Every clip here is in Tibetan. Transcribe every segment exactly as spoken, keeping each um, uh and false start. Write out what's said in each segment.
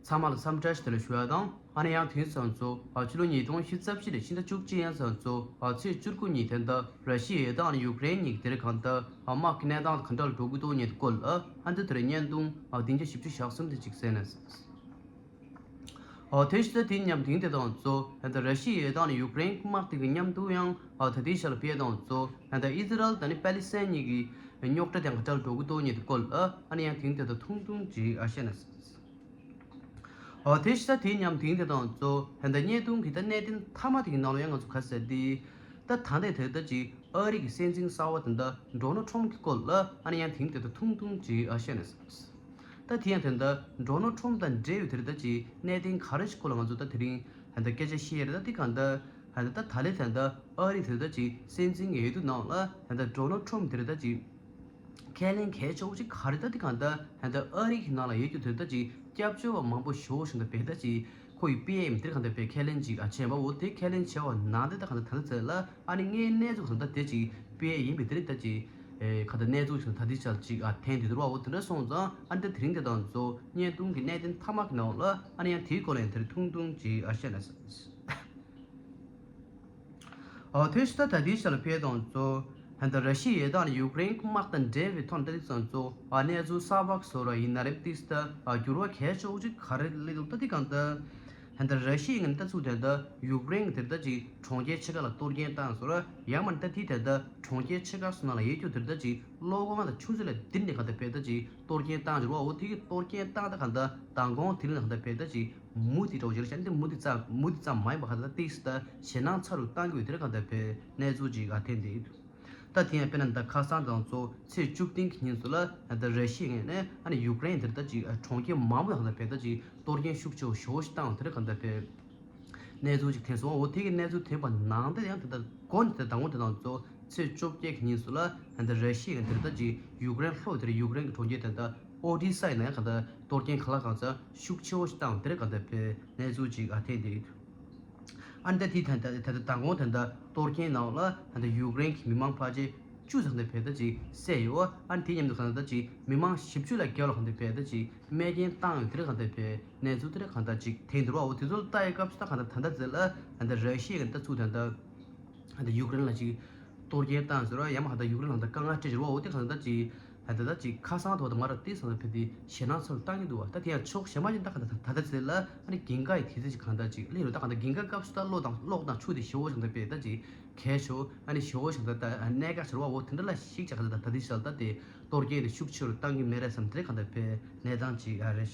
ཚང་མ་ལ་འཚམས་འདྲི་ཞུ་དེ་ལ་ཞུ་ཡ་དང་། ཨ་ནི་ཡང་དེང་སང་ཚོ་ཨ་ཕྱི་ལོ་ཉིས་སྟོང་ཉི་ཤུ་རྩ་བཞི་ལོའི་ཕྱི་ཟླ་བཅུ་གཅིག་ཡང་སང་ཚོ་ཨ་ཚེས་བཅུ་དགུ་ཉིན་དེ་འདྲ་ར་ཤི་ཡ་དང་ཡུཀ་རེན་གཉིས་ཀྱི་དེར་གང་ལྟར་ཨ་དམག་གི་གནས་སྟངས་ག་འདྲ་ལ་འགྲོ་གི་འདུག་ཉེ་དུ་སྐོར་ལ་ཨ་འདི་དེར་བརྙན་ཐུང་ཨ་བདུན་བརྒྱ་བཞི་བཅུ་ཞེ་གསུམ་དེ་ཅིག་གསན་ན། ཨོ་དེ་ཕྱི་ཟླ་དེའི་ཉམས་དེང་དེ་དང་གཙོ་ཧན་ད་ར་ཤི་ཡའི་དང་ནི་ཡུཀ་རེན་དམག་དེ་གི་མཉམ་དུ་ཡང་ཨོ་ད་དེའི་ཤར་ལ་ཕེ་དང་གཙོ་ཧན་ད་ཨི་ཟི་རལ་དང་ནི་པ་ལི་སི་ཐན་གཉིས་ཀྱི་རྙོག་དྲ་དེ་ག་འདྲ་འགྲོ་གི་འདུག་ཉེ་དུ་སྐོར་ཨ་ཨ་ནི་ཡང་དེང་དེ་དང་ཐུང་ཐུང་ཅིག་ཨ་བཤད་ན། ཨོ་དེ་ཕྱི་ཟླ་དེའི་ཉམས་དེང་དེ་དང་གཙོ་ཧན་ད་བརྙན་ཐུང་གི་ད་གནད་དོན་མཐའ་མ་དེ་གི་ནང་ལ་ཡང་ང་ཚོ་ག་ཟེར་དེ་ད་ད་ལྟའི་དེ་ད་ཅིག་ཨ་རི་གི་སྲིད་འཛིན་གསར་བ་དེ་འདྲ་ཌོ་ནལ་ཊམ་གི་སྐོར་ལ་ཨ་ནི་ཡང་དེང་དེ་དང་ཐུང་ཐུང་ཅིག་ཨ་བཤད་ན། ད་དེ་ཡང་དེ་འདྲ་ཌོ་ནལ་ཊམ་དང་འབྲེལ་ཡོད་དེར་ད་ཅིག་གནད་དོན་ག་རེ་ཞིག་སྐོར་ལ་ང་ཚོ་ད་དེ་རིང་ཧ་ད་སྐད་ཆ་བཤད་ཡ་རེད། ད་དེ་གང་ད་ཧ་ད་ད་ད་ལེ་དེ་འདྲ་ཨ་རི་དེར་ད་ཅིག་སྲིད་འཛིན་གྱི་འོས་བསྡུ་ནང་ལ་ཧ་ད་ཌོ་ནལ་ཊམ་དེར་ད་ཅིག་ཁས་ལེན་གལ་ཆེ་བོ་ཅིག་ག་རེ་ད་དེ་གང་ད་ཧ་ད་ཨ་རི་གི་ནང་ལ་ཡོད་རྒྱུ་དེར་ད་ཅིག་སྐྱབས་བཅོལ་བ་མང་པོ་ཞེ་པོ་ཞིག་ད་བས་ད་ཅིག་ཁོ་ཡི་པི་ཨེ་ཡིན་དེར་གང་ད་བས་ཁས་ལེན་ཅིག་ཨ་བྱས་པ་འོ་དེ་ཁས་ལེན་བྱས་པ་ནང་དེ་ད་གང་ད་ད་ད་ཚེ་ལ། ཨ་ནི་ངའི་གནས་ཚུལ་གང་ལྟར་དེ་ཅིག་དཔེ་ཡིན་པའི་དེ་རིགས་ད་ཅིག་ཨེ་ཁ་ད་གནས་ཚུལ་ཅིག་ད་དེ་ཅག་ཅིག་ཨ་ཐེན་དེ་དུར་བ་འོ་དེ་འདྲ་སོང་ཙང་ཨ་ནི་ད་དེ་རིང་དེ་དང་གཙོ་བརྙན་ཐུང་གི་གནད་དོན་མཐའ་མ་གི་ནང་ལ་ཨ་ནི་ཡང་དེའི་སྐོར་ལ་ཡང་དེ་རིང་ཐུང་ཐུང་ཅིག་ཨ་བཤད་ན། ཨ་དེ་ཕྱི་ད་ད་དེའི་ཤར་ལ་ཕེ་དང་གཙོ་ཧན་ད་ར་ཤི་ཡའི་དང་ཡུཀ་རེན་དམག་དང་འབྲེལ་བའི་ཐོག་ད་དེ་ཙང་གཙོ་ཨ་གནས་ཚུལ་གསར་པ་བཟོ་ར་ཡིན་ན་རེད། དེ་ད་ཨ་འགྱུར་བ་གལ་ཆེ་བོ་ཅིག་ག་རེ་སླེབས་འདུག་ད་དེ་གང་ད། ཧན་ད་ར་ཤི་ཡའི་ངན་ལྟ་ཚུགས་དེ་འདྲ་ཡུཀ་རེན་གྱི་དེ་འདྲ་ཅིག་གྲོང་ཁྱེར་ཆེ་ཁག་ལ་གཏོར་སྐྱོན་བཏང་སོང་ར། ཡང་མིན་ད་དེའི་དེ་འདྲ་གྲོང་ཁྱེར་ཆེ་ཁག་སོགས་ནང་ལ་ཡོད་རྒྱུ་དེ་འདྲ་ཅིག་གློག་ཁང་དང་ཆུ་ཚོད་ལ་ལྡིར་ནས་གང་ལྟར་བས་ད་ཅིག་གཏོར་སྐྱོན་བཏང་འབྱོར་བ་འོ་དེ་གི་གཏོར་སྐྱོན་བཏང་ད་གང་ལྟར་མདང་དགོང་དེ་རིང་ལ་གང་ལྟར་བས་ད་ཅིག་མུ་མཐུད་འགྲོ་བཞིན་རེད། ཤ་འདི་མུ་མཐུད་ཙམ་མུ་མཐུད་ཙམ་མ་ཡིན་པ་གང་ལྟར་ཏིག་སི་ད་ཞེད་སྣང་ཚ་རུ་བཏང་གི་ཡོད་དེ་ར་གང་ལྟར་བས་གནས་ཚུལ་ཅིག་ག་ཐེན་དེ་ཡོད། ད་དེ་ཡང་དཔེར་ན་ད་ཁ་སང་དང་གཙོ་ཚེས་བཅུ་བདུན་གྱི་ཉིན་སུ་ལ་ད་ར་ཤི་ཡའི་ངོས་ནས་ཨ་ནི་ཡུཀ་རེན་དེར་ད་ཅིག་གྲོང་ཁྱེར་མང་པོ་ཡང་ད་བས་ད་ཅིག་གཏོར་སྐྱོན་ཤུགས་ཆེ་བོ་ཞེ་པོ་ཞིག་བཏང་བ་དེར་གང་ལྟར་བས་གནས་ཚུལ་ཅིག་ཐོན་སོང་། འོ་དེ་གི་གནས་ཚུལ་ཐོན་པ་ནང་དེ་ཡང་དེ་ལྟར་འགོ་ནས་དེ་དང་པོ་དེ་དང་གཙོ་ཚེས་བཅོ་བརྒྱད་ཀྱི་ཉིན་སུ་ལ་ད་ར་ཤི་ཡའི་དེར་ད་ཅིག་ཡུཀ་རེན་ལྷོ་དེར་ཡུཀ་རེན་གྱི་གྲོང་ཁྱེར་དེ་ད་ཨོ་ཌི་ས་ཡིན་ན་ཡང་གང་ལྟར་གཏོར་སྐྱོན་ག་ལ་གང་ཚ་ཤུགས་ཆེ་བོ་ཞིག་བཏང་བ་དེར་གང་ལྟར་བས་གནས་ཚུལ་ཅིག་ཨ་ཐེན་དེ་ཡོད། ཨ་ནི་ད་དེའི་ད་ད་ད་མདང་དགོང་ད་ད་གཏོར་སྐྱོན་ནང་ལ་ད་ད་ཡུཀ་རེན་གྱི་མི་མང་ཕལ་ཆེར་བཅུ་ཙམ་ད་བས་ད་ཅིག་བསད་ཡོད། ཨ་ནི་དེ་མཉམ་དུ་གང་ད་ད་ཅིག་མི་མང་བཞི་བཅུ་ལས་བརྒལ་བ་གང་ད་བས་ད་ཅིག་རྨས་སྐྱོན་བཏང་ཡོད་དེར་གང་ད་བས་གནས་ཚུལ་དེར་གང་ད་ཅིག་ཐེན་དུར་བ་འོ་དེ་ཚོ་ལ་ལྟ་ཡི་སྐབས་སུ་ད་གང་ད་ད་ད་ཟེར་ལ་ད་ད་ར་ཤི་ཡའི་ད་ཚུགས་ད་ད་ད་ཡུཀ་རེན་ལ་ཅིག་གཏོར་སྐྱོན་བཏང་ཟེར་བ་ཡང་མ་གང་ད་ཡུཀ་རེན་ལ་ད་དཀའ་ངལ་སྤྲད་ཟེར་བ་འོ་དེ་གང་ད་ཅིག་ད་ལྟ་ད་ཅིག་ཁ་སང་ཐོག་ཏུ་ང་རང་ཏིག་སང་ལ་ཕེབས་ཏེ་ཞེད་སྣང་ཚ་རུ་བཏང་གི་འདུག་བ། ད་དེ་ཡང་ཕྱོགས་གཞན་པ་ཅིག་ད་ག་ད་ད་ལྟ་ཚེ་ལ་ཨ་ནི་གིན་ག་ཡི་དུས་ཚོད་ཅིག་གང་ལྟར་ཅིག་སླེབས་རུང་ད་གང་ལྟར་གིན་ག་སྐབས་སུ་ད་གློག་དང་གློག་དང་ཆུ་དེ་ཞེ་པོ་ཞིག་ད་བས་ད་ཅིག་གལ་ཆེ་བོ་ཨ་ནི་ཞེ་པོ་ཞིག་ད་ད་གནད་འགག་ཆེ་བ་འོ་དེ་འདྲ་ལ་ཞིག་ཅིག་གང་ལྟར་ད་ད་དུས་ཤར་ད་དེ་གཏོར་སྐྱོན་དེ་ཤུགས་ཆེ་རུ་བཏང་གི་མེད་རེད་བསམ་དེ་གང་ལྟར་བས་གནས་སྟངས་ཅིག་ཨ་རེད།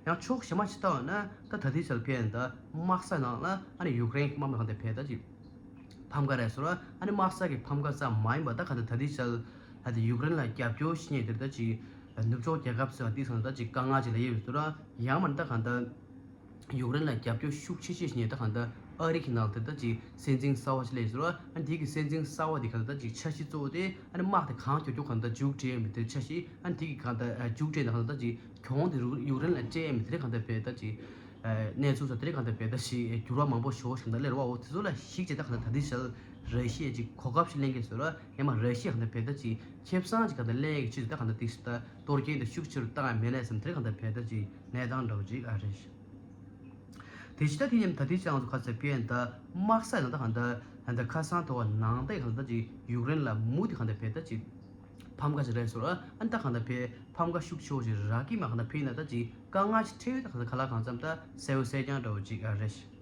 ཡང་ཕྱོགས་གཞན་པ་ཞིག་ལྟ་བ་ན་ད་ད་ལྟའི་ཆར་ཕན་ད་དམག་ས་ནང་ལ་ཨ་ནི་ཡུཀ་རེན་གྱི་དམག་མི་གང་དེ་ཕན་ད་ཅིག་ཕམ་ཁ་རེད་ཟེར་བ། ཨ་ནི་དམག་ས་གི་ཕམ་ཁ་ཙམ་མ་ཡིན་པ་ད་གང་དེ་ད་ལྟའི་ཆར་ཨ་དེ་ཡུཀ་རེན་ལ་རྒྱབ་སྐྱོར་ཞིག་ཉེ་དེར་ད་ཅིག་ནུབ་ཕྱོགས་རྒྱལ་ཁབ་ཟེར་བ་དེ་ཚོ་ད་ཅིག་དཀའ་ངལ་ཅིག་ལ་ཡོད་ཟེར་བ། ཡང་མིན་ད་གང་ད་ཡུཀ་རེན་ལ་རྒྱབ་སྐྱོར་ཤུགས་ཆེ་ཤོས་ཞིག་ཉེ་ད་གང་ད་ཨ་རི་གི་ནང་དེ་ད་ཅིག་སྲིད་འཛིན་གསར་བ་ཞིག་སླེབས་ཟེར་བ། ཨ་ནི་དེ་གི་སྲིད་འཛིན་གསར་བ་དེ་གང་ད་ཅིག་འཆར་གཞི་གཙོ་བོ་དེ་ཨ་ནི་དམག་དེ་གང་མགྱོགས་མགྱོགས་གང་ད་མཇུག་སྒྲིལ་ཡ་མི་དེ་འཆར་གཞི་ཨ་ནི་དེ་གི་གང་ད་མཇུག་སྒྲིལ་ད་གང་ད་ཅིག་གྱོང་དེ་རུ་ཡུཀ་རེན་ལ་སྤྲད་ཡ་མི་དེ་གང་ད་བས་ད་ཅིག་གནས་ཚུལ་སོགས་དེ་གང་ད་བས་ད་ཅིག་འགྱུར་བ་མང་པོ་ཞེ་པོ་ཞིག་ད་སླེབས་རེད་བ། འོ་དེ་ཚོ་ལ་གཞིགས་བྱས་ད་གང་ད་ད་ལྟའི་ཆར་ར་ཤི་ཡ་ཅིག་གོ་སྐབས་ཤིག་ལེན་གི་ཟེར་བ། ཡང་མ་ར་ཤི་ཡ་གང་ད་བས་ད་ཅིག་ཁེ་བཟང་ཅིག་གང་ད་ལེན་ཡ་གི་ཆེད་དུ་ད་གང་ད་ཏིག་སི་ད་གཏོར་སྐྱོན་དེ་ཤུགས་ཆེ་རུ་བཏང་ཡ་མེད་ལས་བསམ་དེ་གང་ད་བས་ད་ཅིག་གནས་སྟངས་འདྲ་བོ་ཅིག་ཨ་རེད། དེ་ཕྱི་ད་དེ་ཉིན་ད་དེ་ཅང་ཚོ་ཁ་ཚ་ཕི་ཨན་ད་དམག་ས་ནང་ད་གང་ད་ད་ཁ་སང་ཐོ་བ་ནང་ད་གང་ད་ཅིག་ཡུཀ་རེན་ལ་མུ་དེ་གང་ད་བས་ད་ཅིག་ཕམ་ཁ་ཅིག་རེད་ཟེར་བ། ཨ་ནི་ད་གང་ད་བས་ཕམ་ཁ་ཤུགས་ཆེ་བོ་ཞིག་རག་གི་མ་གང་ད་བས་ན་ད་ཅིག་དཀའ་ངལ་ཅིག་འཕྲད་ཡོད་ད་གང་ད་ག་ལ་གང་འཚམ་ད་གསལ་བོ་གསལ་རྐྱང་འདྲ་བོ་ཅིག་ཨ་རེད།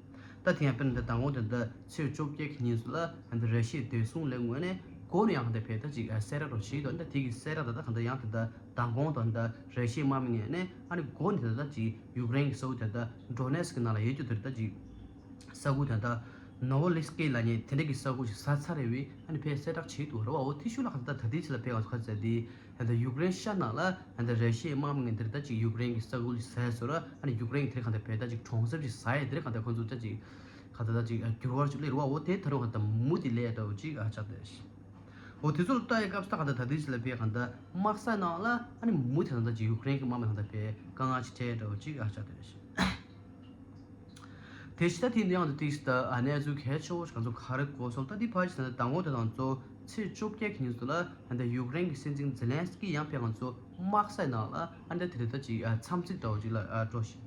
ད་དེ་ཡང་དཔེར་ན་ད་དང་པོ་དེ་ད་ཚེས་བཅོ་བརྒྱད་ཀྱི་ཉིན་སུ་ལ་ད་ར་ཤི་ཡའི་བདེ་སྲུང་ལས་ངོས་ནས་འགོ་ནས་ཡང་ད་བས་ད་ཅིག་གསལ་བསྒྲགས་རོགས་བྱས་འདུག་ད་དེ་གི་གསལ་བསྒྲགས་ད་ད་གང་ད་ཡང་དེ་ད་མདང་དགོང་དང་ད་ར་ཤི་ཡའི་དམག་མི་ངོས་ནས་ཨ་ནི་འགོ་ནས་དེ་ད་ཅིག་ཡུཀ་རེན་གྱི་ས་ཁུལ་དེ་ད་ཌོ་ནེ་སི་ཀི་ནང་ལ་ཡོད་རྒྱུ་དེ་ད་ཅིག་ས་ཁུལ་དེ་ད་ནོ་ཝོ་ལི་སི་ཀི་ལབ་མཁན་དེ་འདྲ་གི་ས་ཁུལ་ཞིག་ཟ་ཚར་རེད་བས། ཨ་ནི་ཕར་གསལ་བསྒྲགས་བྱས་འདུག་རེད་བ། འོ་དེ་ཤུལ་ལ་ག་ད་ད་ལྟའི་ཆ་ལ་ཕར་ང་ཚོ་ག་ཚོད་དེ་ད་ཡུཀ་རེན་ཤར་ནང་ལ་ད་ར་ཤི་ཡའི་དམག་མི་ངོས་དེ་ད་ཅིག་ཡུཀ་རེན་གྱི་ས་ཁུལ་ཞིག་ཟ་ཡ་བཟོ་ར། ཨ་ནི་ཡུཀ་རེན་གྱི་དེ་ག་ད་བས་ད་ཅིག་གྲོང་གསེབ་ཞིག་ཟ་ཡ་དེ་རེད། ག་ད་ཁོ་ཚོ་ད་ཅིག་ག་ད་ད་ཅིག་འགྱུར་བ་ཞིག་སླེབས་རེད་བ། འོ་དེ་ད་རུང་ག་ད་མུ་དེ་ལས་འདྲ་བོ་ཅིག་ཨ་ཆགས་བསྡད། འོ་དེ་ཚོ་ལ་ལྟ་ཡི་སྐབས་སུ་ད་ག་ད་ད་ལྟའི་ཆ་ལ་ཕར་གང་ད་དམག་ས་ནང་ལ་ཨ་ནི་མུ་དེ་གང་ད་ཅིག་ཡུཀ་རེན་གྱི་དམག་མི་གང་ད་ཕར་དཀའ་ངལ་ཅིག་འཕྲད་འདྲ་བོ་ཅིག་ཨ་ཆགས་བསྡད་རེད། དེ་ཕྱི་ད་དེ་ནི་ཡང་དུ་ཏིག་སི་ད་ཨ་གནས་ཚུལ་གལ་ཆེ་བོ་ཞིག་ང་ཚོ་ག་རེ་གོ་སོང་། ད་དེ་ཕར་ཕྱིན་ད་དང་པོ་དེ་དང་གཙོ་ཚེས་བཅོ་བརྒྱད་ཀྱི་ཉིན་སུ་ལ་ད་ཡུཀ་རེན་གྱི་སྲིད་འཛིན་ཛེ་ལན་སི་ཀི་ཡང་ཕར་ང་ཚོ་དམག་ས་ནང་ལ་ཨ་ད་དེ་རེད་ད་ཅིག་ཨ་འཚམས་གཟིགས་འདྲ་བོ་ཅིག་ལ་ཨ་འགྲོ་ཞིང་།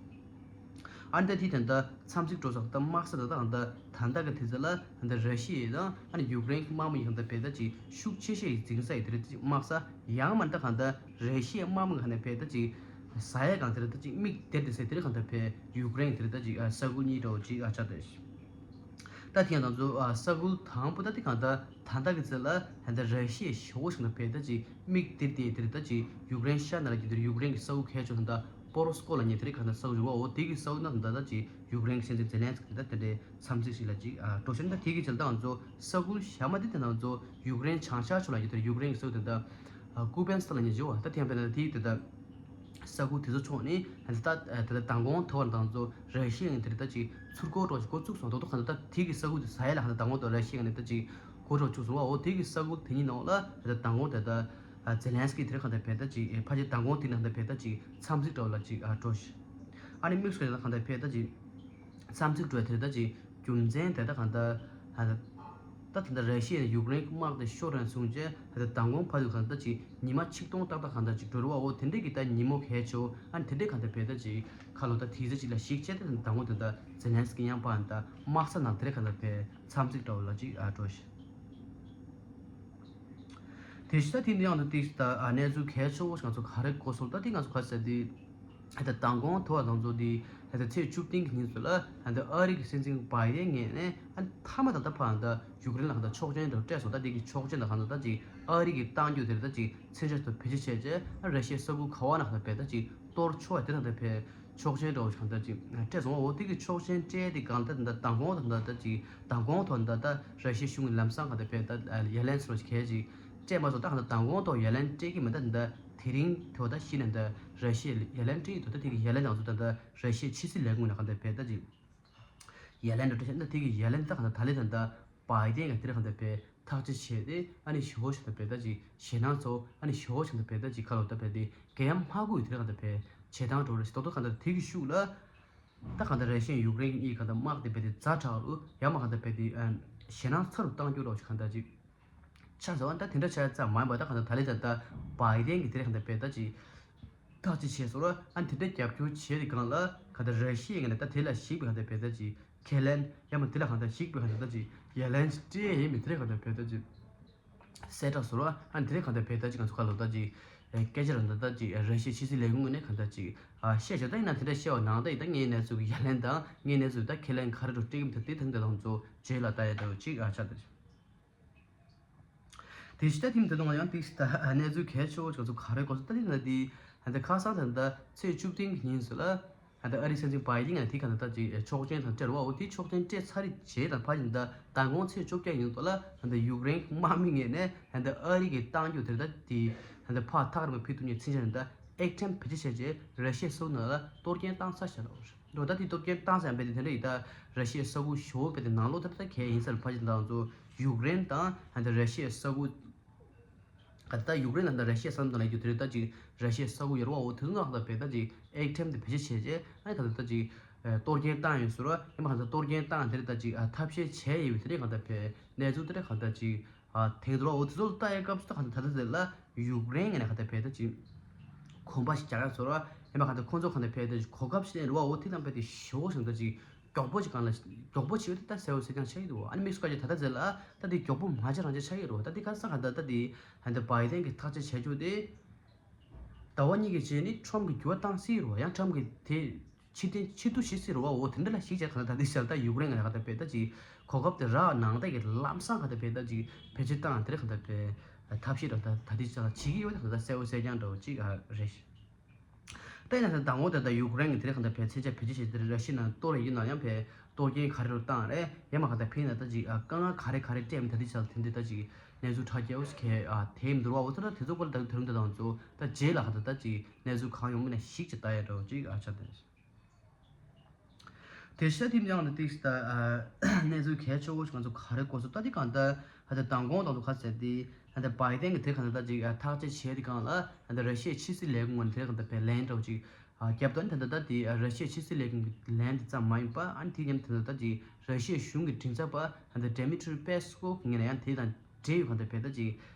ཨ་ནི་ད་དེ་ད་ལྟ་འཚམས་གཟིགས་འགྲོ་ས་ད་དམག་ས་ད་ད་ད་ད་ལྟ་གི་དུས་ཚོད་ལ་ད་ད་ར་ཤི་ཡ་དང་ཨ་ནི་ཡུཀ་རེན་གྱི་དམག་མི་ཡང་ད་བལ་ད་ཅིག་ཤུགས་ཆེ་ཤོས་ཡིན་འཛིང་ས་ཡི་དེ་རེད། དམག་ས་ཡང་མ་ད་གང་ད་ར་ཤི་ཡའི་དམག་མི་གང་ད་བལ་ད་ཅིག་ཟ་ཡ་གང་དེ་རེད། ད་ཅིག་མིག་དེར་དེ་ས་དེ་རེད། གང་ད་བལ་ཡུཀ་རེན་དེ་རེད། ད་ཅིག་ས་ཁུལ་གཉིས་འདྲ་བོ་ཅིག་ཨ་ཆགས་ད། ད་ཐེངས་དང་ཚོ་ས་ཁུལ་དང་པོ་ད་དེ་གང་ད་ད་ད་གི་ཚེ་ལ་ད་ད་ར་ཤི་ཡའི་ཞེ་བོ་ཞིག་ད་བལ་ད་ཅིག་མིག་དེར་དེ་དེ་རེད། ད་ཅིག་ཡུཀ་རེན་ཤར་ན་ལ་གི་དེར་ཡུཀ་རེན་གྱི་ས་ཁུལ་གལ་ཆེ་ད་ད་པོ་རོ་སི་ཀོ་ལ་ཉེ་དེ་རེད། གང་ད་ས་ཁུལ་རེད་བ། འོ་དེ་གི་ས་ཁུལ་ན་ད་ད་ཅིག་ཡུཀ་རེན་གྱི་སྲིད་འཛིན་ཛེ་ལན་སི་ཀི་ད་དེ་འདྲའི་འཚམས་གཟིགས་ཤིག་ལ་ཅིག་ཨ་འགྲོ་ཤེས་ད་དེ་གི་ཚེ་ལ་ད་ང་ཚོ་ས་ཁུལ་གཞན་མ་དེ་དེ་ན་ང་ཚོ་ཡུཀ་རེན་བྱང་ཤར་ཕྱོགས་ལ་ཉེ་དེར་ཡུཀ་རེན་གྱི་ས་ཁུལ་དེ་ད་ཨ་ཀུ་པན་སི་ཐན་ལ་ཉེ་ཞེ་བོ། ད་ཐེངས་བལ་ན་དེ་དེ་ད་ས་ཁུལ་དེ་ཚོ་ཕྱོགས་ནས་ད་ད་ད་མདང་དགོང་ཐོག་ལ་ད་ང་ཚོ་ར་ཤི་ཡ་ངོས་དེར་ད་ཅིག་ཚུར་རྒོལ་འགྲོ་ཅིག་འགོ་བཙུགས་སོང་། ད་དུང་གང་ད་ད་དེ་གི་ས་ཁུལ་དེ་ཟ་ཡ་ལ་གང་ད་མདང་དགོང་ཐོག་ར་ཤི་ཡ་ངོས་ནས་ད་ཅིག་འགོ་འགྲོ་བཅུག་སོང་བ། འོ་དེ་གི་ས་ཁུལ་དེ་གཉིས་ནང་ལ་ད་མདང་དགོང་དེ་ད་ཛེ་ལན་སི་ཀི་དེར་གང་ད་བལ་ད་ཅིག་ཕལ་ཆེར་མདང་དགོང་དེ་ན་གང་ད་བལ་ད་ཅིག་འཚམས་གཟིགས་འདྲ་བོ་ལ་ཅིག་ཨ་འགྲོ་ཤི། ཨ་ནི་དམིགས་སུ་ད་གང་ད་བལ་ད་ཅིག་འཚམས་གཟིགས་འགྲོ་ཡ་དེ་ད་ཅིག་རྒྱུ་མཚན་དེ་ད་གང་ད་ད་ད་ད་ད་ར་ཤི་ཡ་ཡུཀ་རེན་དམག་དེ་ཤོར་རན་སོང་རྗེས་ད་ད་མདང་དགོང་བར་དུ་གང་ད་ཅིག་ཉི་མ་ཆིག་སྟོང་ཏག་ཏག་གང་ད་ཅིག་འགྲོ་རུ་བ། འོ་དེ་འདྲས་ཀྱི་ད་ཉིན་མོ་གལ་ཆེ་བོ། ཨ་ནི་དེ་འདྲས་གང་ད་བལ་ད་ཅིག་ཁ་ལོ་ད་དེ་ཚེ་ཅིག་ལ་ཞིག་བྱས་ད་མདང་དགོང་དེ་ད་ཛེ་ལན་སི་ཀི་ཡང་པ་ད་དམག་ས་ནང་དེ་རེད་གང་ད་བལ་འཚམས་གཟིགས་འདྲ་བོ་ལ་ཅིག་ཨ་འགྲོ་ཤི། དེ་བཞིན་ད་དེ་འདི་ཡང་ད་ཏིག་ད་ཨ་གནས་ཚུལ་གལ་ཆེ་བོ་ཞིག་ང་ཚོ་ག་རེ་གོ་སོང་། ད་དེ་ང་ཚོ་ག་ཟེར་དེ་ད་མདང་དགོང་ཐོག་ང་ཚོ་དེ་ད་ཚེས་བཅུ་བདུན་གྱི་ཉིན་ཚོ་ལ་ད་ཨ་རི་གི་སྲིད་འཛིན་བྷའི་ཌེན་ངོས་ནས་ཨ་མཐའ་མ་ད་ད་ཕར་ད་ཡུཀ་རེན་ལ་ད་ཆོག་མཆན་དུ་སྤྲད་སོང་། ད་དེ་གི་ཆོག་མཆན་ད་གང་ད་ད་ཅིག་ཨ་རི་གི་གཏང་རྒྱུ་དེར་ད་ཅིག་མཚོན་ཆ་དུ་བེད་སྤྱོད་བྱས་རྗེས་ཨ་ར་ཤི་ཡའི་ས་ཁུལ་ག་བ་ན་ད་བལ་ད་ཅིག་གཏོར་ཆོག་དེ་ད་ད་བལ་ཆོག་མཆན་འདྲ་བོ་ཞིག་གང་ད་ཅིག་སྤྲད་སོང་། འོ་དེ་གི་ཆོག་མཆན་སྤྲད་དེ་གང་ད་ད་མདང་དགོང་ད་ད་ད་ཅིག་མདང་དགོང་ཐོག་ད་ད་ར་ཤི་ཡའི་གཞུང་གི་ལམ་སང་གང་ད་བལ་ད་ཡ་ལན་སོ་ཞིག་གལ་ཅིག་སྤྲད་མ་སོང་། ད་གང་ད་མདང་དགོང་ཐོག་ཡ་ལན་སྤྲད་ཀྱི་མེད། ད་ད་དེ་རིང་ཐོག་ད་གཞི་ནས་ད་ར་ཤི་ཡ་ཡ་ལན་སྤྲད་ཀྱི་འདུག་ད་དེ་གི་ཡ་ལན་ང་ཚོ་ད་ད་ར་ཤི་ཡའི་ཕྱི་སྲིད་ལས་ཁུངས་ནས་གང་ད་བལ་ད་ཅིག་ཡ་ལན་འདྲ་སྤྲད་ཤག་ད་དེ་གི་ཡ་ལན་ད་གང་ད་ད་ལེ་ད་ད་བྷའི་ཌེན་གྱིས་དེར་གང་ལྟར་བས་ཐག་གཅོད་བྱས་ཏེ་ཨ་ནི་ཞེ་བོ་ཞིག་ད་བས་ད་ཅིག་ཞེད་སྣང་ཚོ་ཨ་ནི་ཞེ་བོ་ཞིག་ད་བས་ད་ཅིག་ཁ་ལོ་ད་བས་ཏེ་གས་ཡ་མ་གུ་ཡི་དེར་གང་ལྟར་བས་བྱེད་སྟངས་འགྲོ་རེ་ཞིག་ཏོག་ཏོག་གང་ལྟར་དེ་གི་ཤུགས་ལ་ད་གང་ལྟར་ར་ཤི་ཡ་ཡུཀ་རེན་གཉིས་གང་ལྟར་དམག་དེ་བས་ཏེ་ཛ་དྲག་རུ་ཡ་མ་གང་ལྟར་བས་ཏེ་ཨ་ཞེད་སྣང་ཚ་རུ་བཏང་རྒྱུ་རོ་ཞིག་གང་ལྟར་ཅིག་ཆགས་སོང་། ཨ་ད་དེ་འདྲ་ཆགས་ཙམ་མ་ཡིན་པ་ད་གང་ལྟར་ད་ལེ་ད་ད་བྷའི་ཌེན་གྱིས་དེར་གང་ལྟར་བས་ད་ཅིག་ཐག་གཅོད་བྱས་སོང་ར། ཨ་ནི་དེ་འདྲ་རྒྱབ་སྐྱོར་བྱས་ཏེ་སྒང་ལ་ག་ད་ར་ཤི་ཡ་ངོས་ནས་ད་དེ་ལ་གཞིགས་པའི་ག་ད་བས་ད་ཅིག་ཁས་ལེན་ཡང་མ་དེ་ལ་ག་ད་གཞིགས་པའི་ག་ད་ད་ཅིག་ཡ་ལན་སྤྲད་ཡིན་མིན་དེ་རེད་ག་ད་བས་ད་ཅིག་གསལ་བསྒྲགས་སོང་ར། ཨ་ནི་དེ་རེད་ག་ད་བས་ད་ཅིག་ང་ཚོ་ཁ་ལོ་ད་ཅིག་སྐད་ཆ་ར་ད་ད་ཅིག་ར་ཤི་ཡའི་ཕྱི་སྲིད་ལས་ཁུངས་ངོས་ནས་ག་ད་ཅིག་ཨ་བཤད་བྱ་ད་ཡིན་ན་དེ་འདྲ་བཤད་པ་ནང་ད་ཡིན་ད་ངའི་གནས་ཚུལ་གི་ཡ་ལན་དང་ངའི་གནས་ཚུལ་ད་ཁས་ལེན་ག་རེ་འགྲོ་སྤྲད་ཀྱི་མི་ད་དེ་ཐང་དེ་དང་ཚོ་རྗེས་ལ་ད་ཡ་ད་ཅིག་ཨ་ཆ་ད་ཅིག་དེ་ཕྱི་ད་ཐེངས་དེ་དང་ཡང་ཏིག་ད་གནས་ཚུལ་གལ་ཆེ་བོ་ཅིག་ཚོ་ག་རེ་གོ་སོང་ད་ལེ་ན་དེ་ད་ཁ་སང་ད་ད་ཚེས་བཅུ་བདུན་གྱི་ཉིན་སུ་ལ་ད་ཨ་རི་སྲིད་འཛིན་བྷའི་ཌེན་ང་དེ་ག་ད་ད་ཅིག་ཆོག་མཆན་དང་སྤྲད་རོ་བ། འོ་དེ་ཆོག་མཆན་སྤྲད་ཚར་རེད་བྱས་དང་ཕ་ཡིན་ད་མདང་དགོང་ཚེས་བཅོ་བརྒྱད་ཡིན་དོ་ལ་ད་ཡུཀ་རེན་དམག་མི་ངོས་ནས་ད་ཨ་རི་གི་གཏང་རྒྱུ་དེ་ད་དེ་ད་ཕ་ཐག་རིང་པ་ཕུལ་ཐུབ་ཉེ་ཚིན་ཆ་ད་ཨེག་ཁྲེམ་བེད་སྤྱོད་བྱས་རྗེས་ར་ཤི་ཡའི་སོ་ནང་ལ་གཏོར་སྐྱོན་བཏང་ཚར་ཤག་ལ། འགྲོ་ད་དེ་གཏོར་སྐྱོན་བཏང་ཟེར་ཡང་བས་དེ་དེ་འདྲ་ཡིན་ད་ར་ཤི་ཡའི་ས་ཁུལ་ཞོ་བས་དེ་ནང་ལོགས་དེ་ད་གས་ཡིན་ས་ལ་ཕ་ཅི་དང་ཚོ་ཡུཀ་རེན་དང་ད་ར་ཤི་ཡའི་ས་ཁུལ་ག་ད་ཡུཀ་རེན་དང་ད་ར་ཤི་ཡའི་ས་མཚམས་ལ་ཡོད་དེ་རེད། ད་ཅིག་ར་ཤི་ཡའི་ས་ཁུལ་ཡོད་རེད་བ། འོ་དེ་ཚོ་ནང་ད་བས་ད་ཅིག་ཨེག་ཁྲེམ་དེ་བེད་སྤྱོད་བྱས་རྗེས་ཨ་ནི་ད་ད་ད་ཅིག་གཏོར་སྐྱོན་བཏང་ཡོད་ཟེར་བ་ཡིན་པ་གང་ཚ་གཏོར་སྐྱོན་བཏང་དེ་རེད། ད་ཅིག་ཐབས་ཤེས་བྱས་ཡོད་དེ་རེད། གང་ད་བས་གནས་ཚུལ་དེ་རེད་གང་ད་ཅིག་ཨ་དེང་དུ་རོ་འོ་དེ་ཚོ་ལ་ལྟ་ཡའི་སྐབས་སུ་ད་ག་ད་ད་ད་ལ་ཡུཀ་རེན་ངོས་ནས་ག་ད་བས་ད་ཅིག་གོམ་པ་ཞིག་རྒྱག་ཡ་ཚོར་བ་ཡིན་པ་ག་ད་ཁོང་ཚོ་ག་ད་བས་ད་ཅིག་གོ་སྐབས་ཤིག་ལེན་རུ་བ། འོ་དེ་དང་བས་ད་ཞེ་བོ་ཞིག་ད་ཅིག་མགྱོགས་པོ་ཅིག་གང་ལ་མགྱོགས་པོ་བྱེད་ཡོད་དེ་ད་གསལ་བོ་གསལ་རྐྱང་ཆགས་ཀྱི་འདུག་ཨ་ནི་དམིགས་སུ་བཀར་གྱི་ད་ད་ཟེར་ལ་ད་དེ་མགྱོགས་པོ་མ་བྱས་རང་བྱས་ཆགས་ཀྱི་རུ་བ། ད་དེ་ག་ས་ག་ད་ད་དེ་ད་བའི་ཌེན་གྱི་ཐག་གཅོད་བྱས་རྒྱུ་དེ་ཟླ་བ་གཉིས་ཀྱི་རྗེས་ནི་ཁྲོམ་གྱི་འགྱུར་བ་བཏང་སྲིད་རུ་བ། ཡང་ཁྲོམ་གྱི་དེ་ཕྱིར་འཐེན་ཕྱིར་བསྡུ་བྱེད་སྲིད་རུ་བ། འོ་དེ་འདྲ་ལ་ཞིག་བྱས་གང་ལྟར་ད་འདི་བྱས་ད་ཡུཀ་རེན་གྱི་ལ་གང་ལྟར་བས་ད་ཅིག་གོ་སྐབས་དེ་རག་ནང་ད་ཀྱི་ལམ་སང་གང་ལྟར་བས་ད་ཅིག་བེད་སྤྱོད་བཏང་དེ་རེད། གང་ལྟར་བས་ཐབས་ཤེས་རང་ད་ད་འདི་བྱས་ད་བྱེད་ཀྱི་ཡོད་ད་གང་ལྟར་གསལ་བོ་གསལ་རྐྱང་འདྲ་བོ་ཅིག་ཨ་རེད། ད་ཡིན་ན་ད་དང་པོ་དེ་ད་ཡུཀ་རེན་གྱི་དེ་རེད། གང་ལྟར་བས་མཚོན་ཆ་བེད་སྤྱོད་བྱས་དེ་རེད། ར་ཤི་ཡ་ནང་གཏོར་ཡིན་ན་ཡང་བས་གཏོར་སྐྱོན་ག་རེ་རུ་བཏང་རེད། ཡང་མ་གང་ལྟར་བས་ན་ད་ཅིག་ཨ་དཀའ་ངལ་ག་རེ་ག་རེ་འཕྲད་མིན་ད་འདི་བྱས་ད་དེ་འདི་ད་ཅིག་གནས་ཚུལ་ཁྲ་རྒྱལ་བོ་ཞིག་གས་ཨ་དེ་མི་འདུག་བ། འོ་ད་ད་དེ་ཚོ་སྐོར་ལ་ད་དེ་རིང་ད་དང་ཚོ་ད་རྗེས་ལ་གང་ལྟར་ད་ཅིག་གནས་ཚུལ་གང་ཡོང་མིན་ན་ཞིག་ཅིག་ལྟ་ཡ་འདྲ་བོ་ཅིག་ཨ་ཆགས་ད། དེ་ཤ་དེ་མཉམ་དུ་ཏིག་ད་གནས་ཚུལ་གལ་ཆེ་བོ་ཞིག་ང་ཚོ་ག་རེ་གོ་སོང་ད་དེ་གང་ལྟར་ད་ལྟ་མདང་དགོང་དང་དུ་ཁ་ཟེར་ཏེ་ད་ལྟ་བའི་ཏན་གྱི་དེ་གང་ལྟར་ད་ཅིག་ཐག་གཅོད་བྱས་ཏེ་གང་ལ་ད་ལྟ་ར་ཤི་ཡའི་ཕྱི་སྲིད་ལས་ཁུངས་ངོས་ནས་དེ་གང་ལྟར་བའི་ལན་འདྲ་བོ་ཅིག་བརྒྱབ་དོན་ད་ལྟ་ད་དེ་ར་ཤི་ཡའི་ཕྱི་སྲིད་ལས་ཁུངས་ཀྱི་ལན་དེ་ཙམ་མ་ཡིན་པ་ཨ་ནི་དེ་མཉམ་དུ་ད་ལྟ་ཅིག་ར་ཤི་ཡའི་གཞུང་གི་མགྲིན་ཚབ་པ་ད་ལྟ་ཌེ་མི་ཏྲི་པེ་སི་ཀོབ་ངོས་ནས་ཡང་དེ་དང་འབྲེལ་ཡོད་གང་ལྟར་བའི་ད་ཅིག་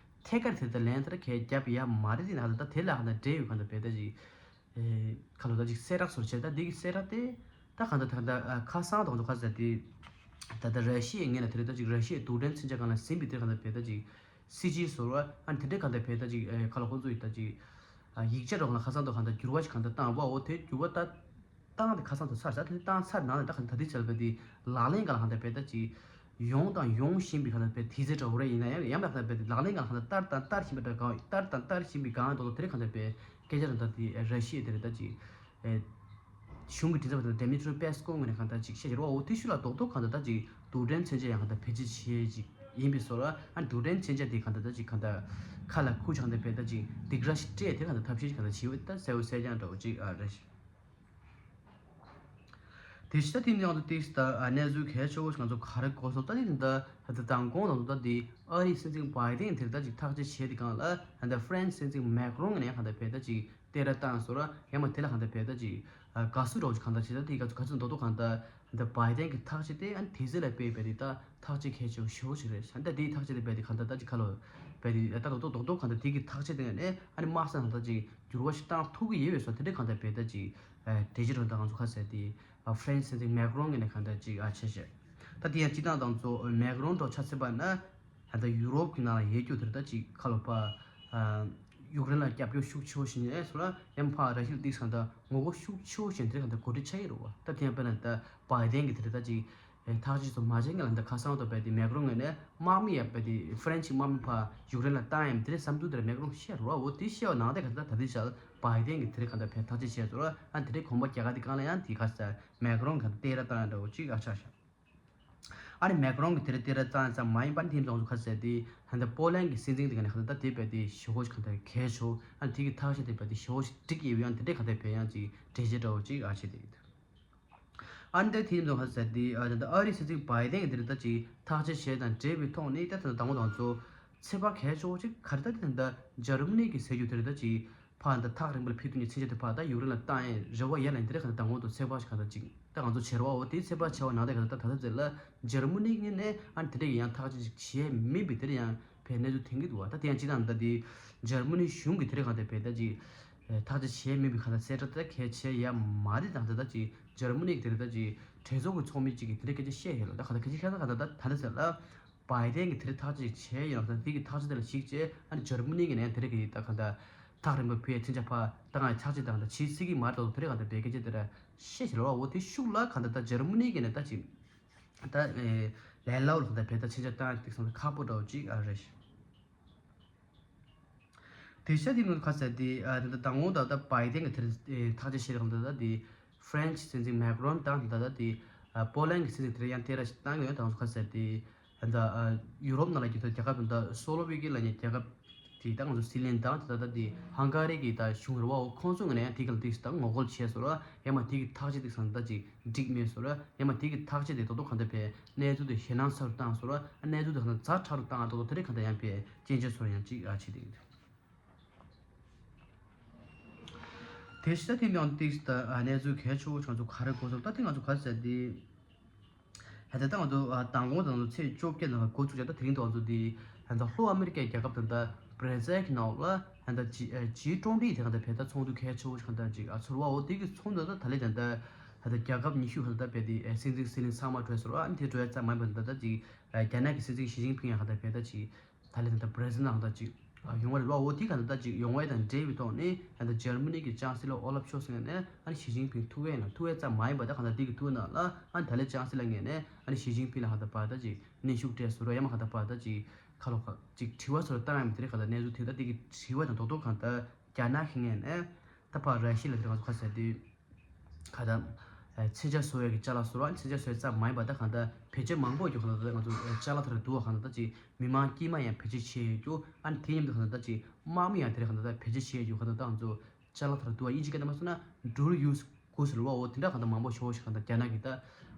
ཐད་ཀར་དེ་ལྟར་ལན་དེ་ར་གས་བརྒྱབ་ཡ་མ་རེད། དེ་ན་ད་ལྟ་དེ་ལ་གང་ལྟར་འབྲེལ་ཡོད་གང་ལྟར་བའི་ད་ཅིག་ཁ་ལོ་ད་ཅིག་གསལ་བསྒྲགས་སོར་བྱས། ད་འདི་གི་གསལ་བསྒྲགས་དེ་ ད་གང་ལྟར་ད་ལྟ་ཨ་ཁ་སང་དང་ཚོ་ཁ་ཟེར་ཏེ། ད་ལྟ་ར་ཤི་ཡའི་ངོས་ལ་དེ་རེད་ད་ཅིག་ར་ཤི་ཡའི་རྡུལ་ཕྲན་མཚོན་ཆ་སྒང་ལ་ཟིན་པའི་དེ་གང་ལྟར་བས་ད་ཅིག་སྲིད་ཇུས་བཟོ་བ་ཨ་ནི་དེ་འདྲའི་གང་ལྟར་བས་ད་ཅིག་ཨ་ཁ་ལ་ཁོང་ཚོ་ཡི་ད་ཅིག་ཨ་ཡིག་ཆ་རོགས་ལ་ཁ་སང་དང་གང་ལྟར་འགྱུར་བ་ཞིག་གང་ལྟར་བཏང་བ་འོ་དེ་འགྱུར་བ་ད་བཏང་དེ་ཁ་སང་དང་ཚར་ས་དེ་བཏང་ཚར་ནང་ནས་ད་གང་ལྟར་ད་དེ་བྱས་པ་དེ་ལག་ལེན་སྒང་ལ་གང་ལྟར་བས་ད་ཅིག་ཡོང་དང་ཡོང་བཞིན་པའི་གང་ལྟར་བས་དུས་ཚོད་འདྲ་བོ་རེ་ཡིན་ན་ཡང་ཡང་ལག་ལེན་སྒང་ལ་གང་ལྟར་བསྟར་དང་བསྟར་བཞིན་པའི་འདྲ་གང་བསྟར་དང་བསྟར་བཞིན་པའི་སྒང་དོ་དོ་དེ་རེད་གང་ལྟར་བས་སྐད་ཆ་རང་ད་དེ་ར་ཤི་ཡའི་དེ་རེད་ད་ཅིག་ཨེ། གཞུང་གི་མགྲིན་ཚབ་པ་དང་ཌེ་མི་ཏྲི་པེ་སི་ཀོ་ངོས་ནས་གང་ལྟར་ཅིག་བཤད་ཀྱི་རེད་བ། འོ་དེ་ཤུ་ལ་རྡོག་རྡོག་གང་ལྟར་ད་ཅིག་རྡུལ་ཕྲན་མཚོན་ཆ་ཡང་གང་ལྟར་བེད་སྤྱོད་བྱེད་ཅིག་ཡིན་པའི་བཟོ་ལ་ཨ་རྡུལ་ཕྲན་མཚོན་ཆ་དེ་གང་ལྟར་ད་ཅིག་གང་ལྟར་ཁ་ལ་ཁུ་ཆགས་ཏེ་བས་ད་ཅིག་སྡིགས་ར་ཞིག་སྤྲད་དེ་གང་ལྟར་ཐབས་ཤེས་ཤིག་གང་ལྟར་བྱེད་འོ་ད་གསལ་བོ་གསལ་རྐྱང་འདྲ་བོ་ཅིག་ཨ་རེད། དེ་ཕྱི་ད་དེ་ནང་དུ་ཏིག་ད་ཨ་གནས་ཚུལ་གལ་ཆེ་བོ་ཞིག་ང་ཚོ་ག་རེ་གོ་སོང་ད་དེ་ད་ད་ད་མདང་དགོང་དང་དུ་ད་དེ་ཨ་རིའི་སྲིད་འཛིན་བྷའི་ཌེན་དེར་ད་ཅིག་ཐག་གཅོད་བྱས་དེ་གང་ལ་ད་ད་ཧྥ་རན་སི་སྲིད་འཛིན་མེག་རོང་ནས་གང་ལྟར་བས་ད་ཅིག་སྟེར་བཏང་སོང་ར་ཡང་མ་དེ་ལ་གང་ལྟར་བས་ད་ཅིག་དགའ་བསུ་རོགས་ཀྱི་གང་ལྟར་བྱེད་ད་དེ་ག་ཚོད་ག་ཚོད་མདོག་མདོག་གང་ལྟར་ད་བྷའི་ཌེན་གྱི་ཐག་གཅོད་དེ་ཨ་ནི་དེ་ཚོ་ལ་དཔེ་བས་དེ་ད་ཐག་གཅོད་གལ་ཆེ་བོ་ཞེ་པོ་ཞིག་རེད་ད་དེའི་ཐག་གཅོད་དེ་བས་དེ་གང་ལྟར་ད་ཅིག་ཁ་ལོ་བས་དེ་ད་མདོག་མདོག་མདོག་མདོག་གང་ལྟར་དེ་གི་ཐག་གཅོད་དེ་ནས་ཨ་ནི་དམག་ས་གང་ལྟར་ཅིག་འགྱུར་བ་ཞིག་བཏང་ཐུབ་ཀྱི་ཡོད་པའི་བཟོ་དེ་འདྲ་གང་ལྟར་བས་ད་ཅིག་གྲོས་ཆོད་རང་ད་ང་ཚོ་ཁ་གསལ་དེ་ཧྥ་རན་སི་སྲིད་འཛིན་མེག་རོང་གི་ནས་གང་ལྟར་ཅིག་ཨ་བྱས་བྱས་ད་དེ་ཡང་སྤྱི་བཏང་དང་ཚོ་མེག་རོང་འགྲོ་ཆ་ཚད་པ་ན། ད་ལྟ་ཡུ་རོབ་ཀྱི་ནང་ལ་ཡོད་རྒྱུ་དེར་ད་ཅིག་ཁ་ལོ་པ། ཡུཀ་རེན་ལ་རྒྱབ་སྐྱོར་ཤུགས་ཆེ་བོ་ཞིག་ཨེ་སོ་ལ་ཡང་ཕ་ར་ཤི་ལ་ཏིག་སང་ད་ངོ་རྒོལ་ཤུགས་ཆེ་བོ་ཞིག་དེ་གང་ལྟར་གོ་སྒྲིག་ཆགས་ཡོད་རེད་བ། ད་དེ་ཡང་དཔེར་ན་ད་བྷའི་ཌེན་གྱི་དེར་ད་ཅིག་ཐག་གཅོད་ཚོ་མ་བྱས་ངེས་ལ་ད་ཁ་སང་དུ་བས་དེ་མེག་རོང་ངོས་ནས་དམག་མི་ཡ་བས་དེ་ཧྥ་རན་སི་དམག་མི་ཕ་ཡུཀ་རེན་ལ་བཏང་ཡམ་དེ་རེད་བསམ་ཚུལ་དེར་མེག་རོང་བཤད་རོགས་འོ་དེ་བཤད་བ་ནང་དེ་གང་ལྟར་ད་དེ་བྱ་བྷའི་ཌེན་གྱི་དེ་རེད་གང་ལྟར་བས་ཐག་གཅོད་བྱས་ཚོ་ར་ཨ་དེ་རེད་གོམ་པ་རྒྱག་ག་དེ་གང་ལ་ཡང་དེ་ག་ས་མེག་རོང་གང་ལྟར་སྟེར་བཏང་ཡ་འདྲ་བོ་ཅིག་ཨ་ཆགས་ཤག་ཨ་ནི་མེག་རོང་གི་དེ་རིང་དེ་རིང་གཙང་གཙང་མ་ཡིན་པ་ནི་དེ་ཙང་ཚོ་ཁ་གསལ་ཏེ་ཧན་ད་པོ་ལན་གྱི་སྲིད་འཛིན་དེ་ག་ནས་ཧན་ད་དེ་བས་དེ་ཞེ་བོ་ཞིག་ག་ད་གལ་ཆོ་ཨ་ནི་དེ་གི་ཐག་གཅོད་དེ་བས་དེ་ཞེ་བོ་ཞིག་འགྲིག་ཡོད་ཡང་དེ་འདྲས་ག་ད་བས་ཡང་ཅིག་འགྲེལ་བཤད་འདྲ་བོ་ཅིག་ཨ་བྱེད་དེ་ཡོད། ཨ་ནི་དེ་དེ་ཙང་ཁ་གསལ་ཏེ་ཨ་ད་ཨ་རིའི་སྲིད་འཛིན་བྷའི་ཏན་གྱི་དེ་རིང་ད་ཅིག་ཐག་གཅོད་བྱས་དང་འབྲེལ་བའི་ཐོག་ནས་ད་ད་དང་པོ་དང་ཚོ་ཚེ་དཔག་གལ་ཆོ་ཅིག་ག་རེ་ད་དེ་ད་འཇར་མ་ནི་གི་ཟེར་རྒྱུ་དེ་རིང་ད་ཅིག་ཕར་འདི་ཐག་རིང་པོ་ལ་ཕེབས་ཐུབ་མཁན་ཚན་ཆུང་དེ་ཕར་ད་ཡུཀ་རེན་ལ་བཏང་ཡས་རེ་བ་ཡོད་ལ་འདི་འདྲ་ག་ད་དང་པོ་དུ་ཚོད་དཔག་ཞིག་ག་ད་ཅིག་ད་ང་ཚོ་བྱེད་རོགས་འོ་དེའི་ཚོད་དཔག་བྱས་པ་ནང་དེ་ག་ད་ད་ད་ཚོད་ལ་འཇར་མ་ནི་ངོས་ནས་ཨ་ནི་དེ་འདྲ་གི་ཡང་ཐག་གཅོད་ཅིག་བྱས་མིན་པའི་དེ་འདྲ་ཡང་བས་གནས་ཚུལ་ཐོན་གྱི་འདུག་བ། ད་དེ་ཡང་སྤྱི་བཏང་ད་དེ་འཇར་མ་ནི་གཞུང་གི་དེ་འདྲ་ག་ད་བས་ད་ཅིག་ཐག་གཅོད་བྱས་མིན་པའི་ག་ད་གསལ་བསྒྲགས་ད་གལ་ཆེ་ཡ་མ་རེད། ད་ད་ད་ཅིག་འཇར་མ་ནི་གི་དེ་འདྲ་ད་ཅིག་གྲོས་ཚོགས་ཀྱི་ཚོགས་མི་གཅིག་གིས་དེ་འདྲ་སྐད་ཆ་བཤད་ཡོད་ལ་ད་ག་ད་སྐད་ཆ་བཤད་ད་ག་ད་ད་ད་ད་ཟེར་ལ། བྷའི་ཏན་གྱིས་དེ་རིང་ཐག་གཅོད་བྱས་ཡོད་ན་དེ་གི་ཐག་གཅོད་དེ་ལ་གཞིགས་བྱས་ཨ་ནི་འཇར་མ་ནི་གི་ནས་དེ་རིང་གི་ད་ག་ད་ཐག་རིང་པོ་བུ་ཡ་ཚན་ཆ་ཕ་ད་ང་ཆག་ཅིག་དང་ད་ཕྱི་སྲིད་ཀྱི་མར་དོ་དེ་རིང་ག་ད་བེད་སྐད་ཆ་དེ་ར་བཤད་ཞེས་ལ་བ་འོ་དེ་ཤུགས་ལ་ག་ད་ད་འཇར་མ་ནི་གི་ནས་ད་ཅིག་ད་ལས་སླ་བོ་ལ་ག་ད་བེད་ད་ཚན་ཆ་བཏང་ཡ་ཏིག་སང་ད་ཁག་པོ་འདྲ་བོ་ཅིག་ཨ་རེད། དེ་ཤ་དེ་ནི་ཁ་ཟེར་དེ་ཨ་དེ་ད་དང་པོ་ད་ད་བྷའི་ཏན་གྱི་དེ་རིང་ཐག་གཅོད་བྱས་རིང་ད་ད་དེ། ཧྥ་རན་སི་སྲིད་འཛིན་མེག་རོན་དང་ད་ལྟ་དེ་ཨ་པོ་ལན་གྱི་སྲིད་འཛིན་དེར་ཡང་ཐེ་ར་ཞིག་བཏང་གི་ཡོད་དང་སུ་ཁ་ཟེར་དེ་ད་ཨ་ཡུ་རོབ་ནང་ལ་གྱི་ད་རྒྱལ་ཁབ་དང་ད་སོ་ལོ་བྷི་ཀི་ལ་ཉེ་རྒྱལ་ཁབ་དེ་ད་ང་ཚོ་སི་ལིན་དང་ད་ལྟ་དེ་ཧང་ག་རི་གི་ད་གཞུང་རེད་བའོ། ཁོང་ཚོ་ངོས་ནས་ཡང་དེ་ག་ལ་དེ་ཞིག་ད་ངོ་རྒོལ་བྱས་སོ་ར་ཡང་མ་དེ་གི་ཐག་གཅོད་དེ་སང་ད་ཅིག་འགྲིག་མེད་སོ་ར་ཡང་མ་དེ་གི་ཐག་གཅོད་དེ་ཏོག་ཏོག་གང་ད་བས་གནས་ཚུལ་དེ་ཞེད་སྣང་ཚ་རུ་བཏང་སོ་ར་གནས་ཚུལ་དེ་གང་ད་ཛ་དྲག་རུ་བཏང་ཏོག་ཏོག་དེ་རེད་གང་ད་ཡང་བས་སྐྱོན་ཆ་ཚོར་ཡང་ཅིག་ཨ་ཆེ་དེ་ཡིན། དེ་ཕྱི་ད་དེ་མིང་ཏིག་ད་གནས་ཚུལ་གལ་ཆེ་བོ་ཆང་ཚུ་ག་རེ་གོ་སོང་ད་དེ་ང་ཚོ་ག་ཟེར་དེ། ཧ་ད་ད་ང་ཚོ་མདང་དགོང་དང་ཚོ་ཚེས་བཅོ་བརྒྱད་ནང་ལ་འགོ་བཙུགས་ཀྱང་ད་དེ་རིང་དུ་ང་ཚོ་དེ་ཧ་ད་ལྷོ་ཨ་མི་རི་ཀའི་རྒྱལ་ཁབ་དང་ད་བྷ་ར་ཛིལ་གྱི་ནང་ལ་ཧ་ད་ཇི་ཇི་ཊོན་ཊི་དེ་ཧ་ད་བས་ད་ཚོགས་འདུ་གལ་ཆེ་བོ་ཞིག་ཧ་ད་ཅིག་ཨ་ཚོར་བའོ། དེ་གི་ཚོགས་འདུ་ད་ད་ལས་ཀྱང་ད་ཧ་ད་རྒྱལ་ཁབ་ཉི་ཤུ་ཧ་ད་ད་བས་དེ་སྲིད་འཛིན་སྲིད་བློན་ཚང་མ་གྲོས་སོ་ར་ཨ་ནི་དེ་གྲོས་ཚང་མ་ཡིན་པ་ད་ད་ཅིག་རྒྱ་ནག་གི་སྲིད་འཛིན་ཞི་ཅིན་ཕིང་ཡང་ཧ་ད་བས་ད་ཅིག་ད་ལན་ད་བྷ་ར་ཛིལ་ནང་ད་ཅིག་ཡོང་བ་རེད་བ། འོ་དེ་ག་ད་ད་ཅིག་ཡོང་བ་དང་འབྲེལ་བའི་ཐོག་ནས་ད་ལྟ་འཇར་མ་ནི་གི་ཅང་སི་ལོ་ཨོ་ལབ་ཤོལ་ཚ་ངོས་ནས་ཨ་ནི་ཞི་ཅིན་ཕིང་ཐུག་ཡས་ན་ཐུག་ཡས་ཙམ་མ་ཡིན་པ་ད་ག་ད་དེ་གི་ཐུག་ནང་ལ་ཨ་ནི་ད་ལན་ཅང་སི་ལོ་ངོས་ནས་ཨ་ནི་ཞི་ཅིན་ཕིང་ལ་ག་ད་པ་ད་ཅིག་གནོན་ཤུགས་སྤྲད་སོ་ར་ཡ་མ་ག་ད་པ་ད་ཅིག་ཁ་ལོ་ཁ་ཅིག་དྲི་བ་སོ་ར་བཏང་ཡ་མི་དེ་རེད། ག་ད་གནས་ཚུལ་དེ་ད་དེ་གི་དྲི་བ་དང་རྡོག་རྡོག་ག་ད་རྒྱ་ནག་གི་ངོས་ནས་ད་ཕར་ར་ཤི་ལ་དེ་ང་ཚོ་ཁ་ཟེར་དུས། ག་ད། ཚན་ཆ་བཟོ་ཡས་ཀྱི་ཅ་ལག་བཟོ་ར་ཚན་ཆ་བཟོ་ཡས་ཙམ་མ་ཡིན་པ་ད་གང་ལྟར་བེད་སྤྱོད་མང་པོ་ཀྱི་གང་ལྟར་ང་ཚོ་ཅ་ལག་དེར་བསྡུ་བ་གང་ལྟར་ཅིག་མི་མང་དཀྱུས་མ་ཡང་བེད་སྤྱོད་བྱེད་ཡས་ཀྱོ། ཨ་ནི་དེ་མཉམ་དུ་གང་ལྟར་ཅིག་དམག་མི་ཡང་དེར་གང་ལྟར་བེད་སྤྱོད་བྱེད་ཡས་ཀྱོ། གང་ལྟར་ང་ཚོ་ཅ་ལག་དེར་བསྡུ་བ་དབྱིན་ཇི་སྐད་ནས་མ་སོང་ན་dual use goods ལ་བ་འོ་དེ་འདྲ་གང་ལྟར་མང་པོ་ཞོ་ཞིག་གང་ལྟར་རྒྱ་ནག་གི་ད་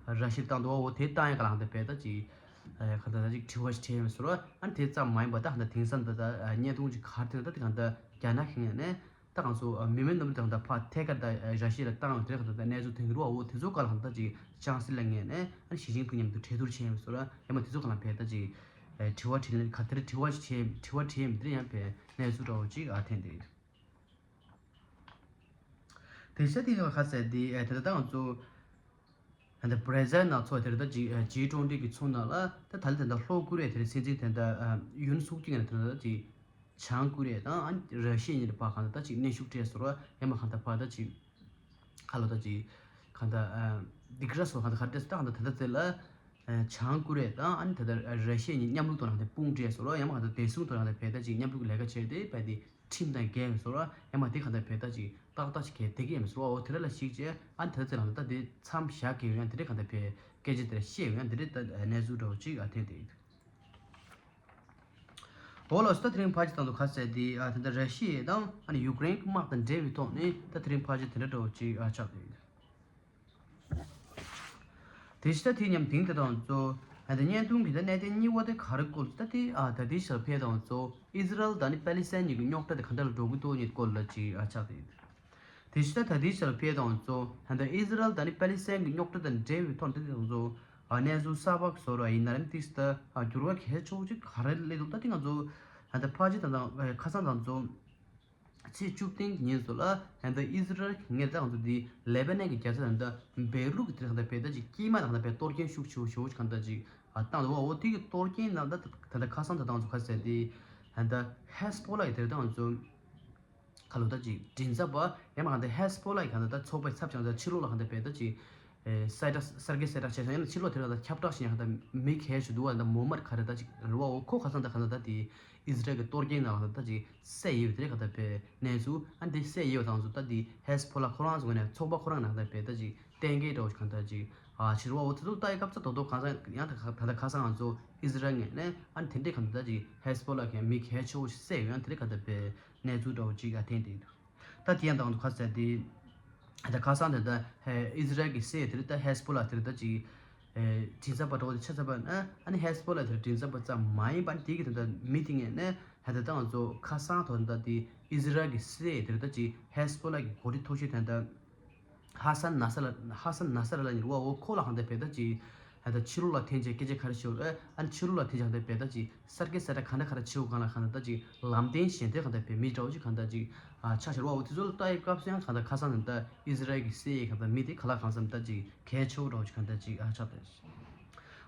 ར་ཤི་བཏང་འདུག་བ། འོ་དེ་བཏང་ཡས་ག་ལ་གང་ལྟར་བས་ད་ཅིག་གང་ལྟར་ད་ཅིག་དྲི་བ་ཞིག་དྲིས་ཡས་མེད་སོ་ར། ཨ་ནི་དེ་ཙམ་མ་ཡིན་པ་ད་གང་ལྟར་དེང་སང་ད་ད་བརྙན་ཐུང་ཅིག་ག་རེ་ཐོན་ད་དེ་གང་ལྟར་རྒྱ་ནག་གི་ངོས་ནས། ད་གང་སོ་མི་མེད་རྣམས་དང་ད་ཕ་ཐད་ཀར་ད་ར་ཤི་ཡ་ལ་བཏང་ཡོང་དེ་གང་ད་གནས་ཚུལ་ཐོན་གི་རུ་བ་འོ་དེ་ཚོ་ག་ལ་གང་ད་ཅིག་ཅང་སི་ལ་ངས་ནས་ཨ་ནི་ཞི་ཅིན་ཕིང་མཉམ་དུ་གྲོས་བསྡུར་བྱས་ཡོད་སོ་ར་ཡ་མ་དེ་ཚོ་ག་ལ་བས་ད་ཅིག་དྲི་བ་དྲིས་ལན་ག་དེར་དྲི་བ་ཞིག་བྱས་དྲི་བ་དྲིས་ཡོད་མི་དེར་ཡང་བས་གནས་ཚུལ་འདྲ་བོ་ཅིག་ཨ་ཐེན་དེ་དེ་ཤ་དེ་ཡང་ཁ་ཟེར་དེ་ཨ་དེ་ད་ད་གང་སོ། ད་ལྟ་བྷར་ཛིལ་ནང་ཚོགས་དེར་ད་ཅིག་ཇི་ཊུ་ཝེན་ཊི་གི་ཚོགས་ནང་ལ་ད་ད་ལྟ་ད་ལྟ་ལྷོ་ཀོ་རི་ཡ་དེར་སྲིད་འཛིན་དེ་ད་ཡུན་སུག་ཡོལ་ནས་དེ་ད་ཅིག་བྱང་ཀོ་རི་ཡ་དང་ཨ་ནི་ར་ཤི་ཡ་གཉིས་ཀྱི་བར་གང་ད་ཅིག་གནོན་ཤུགས་སྤྲད་སོང་ར། ཡང་མ་གང་ད་ཕར་ད་ཅིག་ཁ་ལོ་ད་ཅིག་གང་ད་སྡིགས་ར་སོགས་གང་ད་ག་རེ་སྤྲད་སོང་ད་གང་ད་ད་ལྟ་དེ་ལ་བྱང་ཀོ་རི་ཡ་དང་ཨ་ནི་ད་ད་ར་ཤི་ཡ་གཉིས་མཉམ་ལུགས་ཐོག་ནས་གང་ད་དཔུང་སྤྲད་སོང་ར། ཡང་མ་གང་ད་བདེ་སྲུང་ཐོག་ནས་གང་ད་བས་ད་ཅིག་མཉམ་ལུགས་ལས་ཀ་བྱས་ཏེ་བས་ཏེ། ཁྲིམས་དང་འགལ་བའི་བཟོ་འདྲ་ཡང་མ་དེ་གང་ལྟར་བས་ད་ཅིག་ཏག་ཏག་ཅིག་གལ་ཏེ་གི་ཡིན་པའི་བཟོ་འདྲ། འོ་དེ་འདྲ་ལ་གཞིགས་བྱས་ཨ་ནི་དེ་ཚོ་ལ་ད་དེ་མཚམས་བཞག་གི་ཡོད། ཡང་དེ་འདྲ་གང་ལྟར་བས་སྐད་ཆ་དེ་འདྲ་བཤད་ཡོད། ཡང་དེ་འདྲ་ད་གནས་ཚུལ་འདྲ་བོ་ཅིག་ཨ་ཐེངས་དེ་ཡིན། འོ་ལགས་སོ། ད་དེ་རིང་ཕལ་ཆེར་དང་དུ་ག་ཟེར་དེ་ཨ་དེ་འདྲ་ར་ཤི་ཡ་དང་ཨ་ནི་ཡུཀ་རེན་གྱི་དམག་དང་འབྲེལ་བའི་ཐོག་ནས་ད་དེ་རིང་ཕལ་ཆེར་དེ་འདྲ་འདྲ་བོ་ཅིག་ཨ་ཆགས་དེ་ཡིན། དེ་ཕྱི་ད་དེ་མཉམ་དེང་དེ་དང་གཙོ་ཨ་ད་བརྙན་ཐུང་གི་ད་གནད་དོན་གཉིས་པ་དེ་ག་རེ་སྐོར་ད་དེ་ཨ་ད་དེ་ཕྱིར་ཕེ་དང་གཙོ་ཨི་ཟི་རལ་དང་ནི་པ་ལི་སི་ཐན་གཉིས་ཀྱི་རྙོག་དྲ་དེ་ག་འདྲ་ལ་འགྲོ་གི་འདུག་ཉིད་སྐོར་ལ་ཅིག་ཨ་ཆགས་དེ་ཡིན། དེ་ཕྱི་ད་ད་དེ་ཕྱིར་ཕེ་དང་གཙོ་ཨ་ད་ཨི་ཟི་རལ་དང་ནི་པ་ལི་སི་ཐན་གྱི་རྙོག་དྲ་དང་འབྲེལ་བའི་ཐོག་ད་དེ་དང་གཙོ་ཨ་གནས་ཚུལ་གསར་པ་བཟོ་ར་ཡིན་ན་རེམ་དེ་ཕྱི་ད་ཨ་འགྱུར་བ་གལ་ཆེ་བོ་ཅིག་ག་རེ་སླེབས་འདུག་ད་དེ་ང་ཚོ་ཨ་ད་ཕལ་ཆེར་ད་ད་ཁ་སང་དང་གཙོ། ཚེས་བཅུ་བདུན་གྱི་ཉིན་སུ་ལ་ཧན་ད་ཨི་ཟི་རལ་གྱི་ངས་ད་ང་ཚོ་འདི་ལེ་བ་ནན་གྱི་རྒྱལ་ས་ཧན་ད་བེ་རུ་གི་དེར་ཧན་ད་བེ་ད་ཅིག་དཀྱིལ་མ་དང་ཧན་ད་བེ་གཏོར་སྐྱོན་ཤུགས་ཆེ་བོ་ཞེ་བོ་ཅིག་ཧན་ད་ཅིག་ཨ་བཏང་འདུག་འོ་དེ་གི་གཏོར་སྐྱོན་ནང་ད་ད་ད་ཁ་སང་ད་ད་ང་ཚོ་ཁ་ཟེར་དེ་ཧན་ད་ཧེ་སི་བྷོ་ལ་གི་དེར་ད་ང་ཚོ་ཁ་ལོ་ད་ཅིག་མགྲིན་ཚབ་པ་ཡང་མ་ཧན་ད་ཧེ་སི་བྷོ་ལ་གི་ཧན་ད་ད་ཚོགས་པའི་ཚབ་ཅང་ད་ཕྱི་ལོགས་ལ་ཧན་ད་བེ་ད་ཅིག་ཨེ་གསལ་བསྒྲགས་གསར་འགྱུར་གསལ་བསྒྲགས་བྱས་ཙང་ཡང་ན་ཕྱི་ལོགས་དེ་ལ་ད་ཁྱབ་བསྒྲགས་བྱས་ཡང་ད་མི་གལ་ཆེ་འདུག་བ། ད་མོ་མར་ག་རེ་ད་ཅིག་རེད་བ། འོ་ཁོ་ཁ་སང་ད་ག་ད་ད་དེ་ཨི་ཟི་རལ་གྱི་གཏོར་སྐྱོན་ནང་ལ་ད་ཅིག་བསད་ཡོད་དེ་རེད། ག་ད་པའི་གནས་ཚུལ་ཨ་འདི་བསད་ཡོད་དང་ཚོ་ད་དེ་ཧེ་སི་བྷོ་ལ་ཁོ་རང་ཚོ་ངོས་ནས་ཚོགས་པ་ཁོ་རང་ནང་ད་པའི་ད་ཅིག་གཏན་འཁེལ་འདྲ་བོ་ཞིག་ག་ད་ཅིག་ཨ་ཕྱིར་བ། འོ་དེ་ཚོ་ལྟ་ཡི་སྐབས་ཚ་དོ་དོ་ག་ས་ཡང་ད་ག་ད་ཁ་སང་ང་ཚོ་ཨི་ཟི་རལ་ངོས་ནས་ཨ་དེ་འདྲས་ག་ད་ད་ཅིག་ཧེ་སི་བྷོ་ལ་གི་མི་གལ་ཆེ་བོ་ཞིག་བསད་ཡོད་ཡང་དེ་རེད། ག་ད་པའི་གནས་ཚུལ་འདྲ་བོ་ཅིག་ཨ་ཐེངས་དེ་འདུག་ད་དེ་ཡང་དང་དུ་ཁ་ཟེར་དེ། ད་ཁ་སང་དེ་ད་ཨི་ཟི་རལ་གྱི་སྲིད་དེ་ད་ཧེ་སི་བྷོ་ལ་དེ་ད་ཅིག་མགྲིན་ཚབ་པ་འགྲོ་དེ་ཆ་ཚབ་པ་ན་ཨ་ནི་ཧེ་སི་བྷོ་ལ་དེ་མགྲིན་ཚབ་པ་ཙམ་མ་ཡིན་པ་ཨ་ནི་དེ་གི་དེ་ད་མི་དེ་ངས་ནས་ཧ་ད་ད་ང་ཚོ་ཁ་སང་ཐོག་ད་དེ་ཨི་ཟི་རལ་གྱི་སྲིད་དེ་ད་ཅིག་ཧེ་སི་བྷོ་ལ་གི་འགོ་ཁྲིད་མཐོ་ཤོས་དེ་ད། ཧ་སན་ན་ས་ལ་ཧ་སན་ན་ས་ར་ལ་ཉེ་བ་འོ་ཁོ་ལ་ཧང་ད་བེ་ད་ཅི་ཧ་ད་ཕྱི་ལོགས་ལ་འཐེན་ཅེ་སྐད་ཆ་ག་རེ་ཤོར་ཨ་ནི་ཕྱི་ལོགས་ལ་འཐེན་ཅེ་ཧང་ད་བེ་ད་ཅི་སར་སྐད་ས་ད་ག་འདྲ་ག་རེ་ཆེ་བོ་གང་ལ་ཧང་ད་ད་ཅི་ལམ་སྟོན་གཞན་དེ་ཧང་ད་བེ་མི་འདྲ་བོ་ཅི་ཧང་ད་ཅི་ཨ་ཆ་ཤར་བ་འོ་དེ་ཚོ་ལ་ལྟ་ཡི་སྐབས་སུ་ཡང་ཧང་ད་ཁ་སང་ནི་ད་ཨི་ཟི་རལ་གྱི་སྲིད་ཡིག་ཧང་ད་མི་དེ་ག་ལ་གང་སམ་ད་ཅི་གལ་ཆེ་བོ་འདྲ་བོ་ཅི་ཧང་ད་ཅི་ཨ་ཆ་ད་ཅི།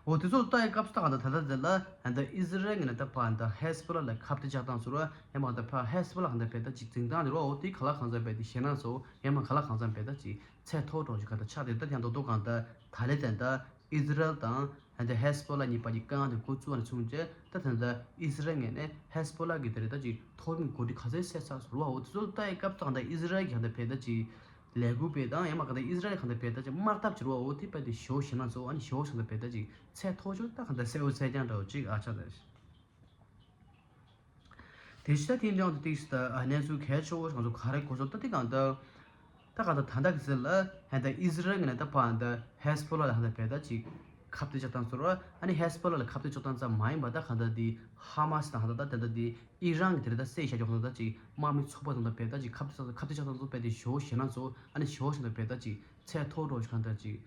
འོ་དེ་ཚོ་ལ་ལྟ་ཡི་སྐབས་སུ་ད་ཧང་ད་ད་ད་དེ་ལ་ཧང་ད་ཨི་ཟི་རལ་ངི་ནི་ད་ཕ་ཧང་ད་ཧེ་སི་བྷོ་ལ་ལ་ཁ་གཏད་བཅག་སྟངས་ཟུར་བ་ཡང་མ་ཧང་ད་ཕ་ཧེ་སི་བྷོ་ལ་ཧང་ད་བེ་ད་ཅི་འཛིན་སྟངས་དེ་རོ་འོ་དེ་ག་ལ་གང་སམ་བེ་དེ་ཞེ་ན་སོ་ཡང་མ་ག་ལ་གང་སམ་བེ་ད་ཅི། ཚད་མཐོ་འགྲོ་ཅིག་ག་ད་ཆགས་ཏེ་ད་ཡང་དོ་དོ་གང་ད་ད་ལེ་ཏན་ད་ཨི་ཟི་རལ་དང་ཧན་ད་ཧེ་སི་བྷོ་ལ་གཉིས་བར་གྱི་དཀའ་ངལ་དེ་འགོ་བཙུགས་པ་ནས་བཟུང་རྗེས་ད་ད་ད་ཨི་ཟི་རལ་ངོས་ནས་ཧེ་སི་བྷོ་ལ་གི་དེ་རེད་ད་ཅིག་མཐོ་རིམ་འགོ་ཁྲིད་ག་ཚོད་བསད་ཚར་སོང་བ་འོ་དེ་ཚོ་ལ་ལྟ་ཡི་སྐབས་ད་གང་ད་ཨི་ཟི་རལ་གྱི་གང་ད་བེ་ད་ཅིག་ལས་འགུལ་སྤེལ་དང་ཡང་མ་གང་ད་ཨི་ཟི་རལ་གང་ད་བེ་ད་ཅིག་དམག་འཐབ་བྱེད་རོགས་འོ་དེ་བེ་དེ་ཞོ་ཞེ་ན་ཚོ་ཨ་ནི་ཞོ་ཞེ་ན་བེ་ད་ཅིག་ཚད་མཐོ་ཤོས་ད་གང་ད་གསལ་བོ་གསལ་རྐྱང་འདྲ་བོ་ཅིག་ཨ་ཆགས་ད། དེ་ཕྱི་ད་དེའི་ནང་དུ་ཏིག་ཙམ་ད་གནས་ཚུལ་གལ་ཆེ་བོ་ང་ཚོ་ག་རེ་གོ་ཚོད་ད་དེ་གང་ལྟར་ད་གང་ལྟར་ད་ལྟ་གི་ཟེར་ལ་ཧན་ད་ཨི་ཟི་རལ་གི་ནས་ད་ཕ་ཧན་ད་ཧེ་སི་བྷོ་ལ་ལ་ཧན་ད་བེ་ད་ཅིག་ཁ་གཏད་གཅོག་སྟངས་ཚོར་བ་ཨ་ནི་ཧེ་སི་བྷོ་ལ་ལ་ཁ་གཏད་གཅོག་སྟངས་ཙམ་མ་ཡིན་པ་ད་གང་ལྟར་དེ་ཧ་མ་སི་དང་ཧན་ད་ད་དེ་ད་དེ་ཨི་རན་གི་དེ་རེད་ད་སེ་ཤ་ཅོག་ཧན་ད་ད་ཅིག་དམག་མི་ཚོགས་པ་དང་ད་བེ་ད་ཅིག་ཁ་གཏད་གཅོག་ཁ་གཏད་གཅོག་སྟངས་ཚོ་བེ་དེ་ཞོ་ཞེ་ན་ཚོ་ཨ་ནི་ཞོ་ཞེ་ན་བེ་ད་ཅིག་ཚད་མཐོ་འགྲོ་ཞིག་གང་ལྟར་ཅིག་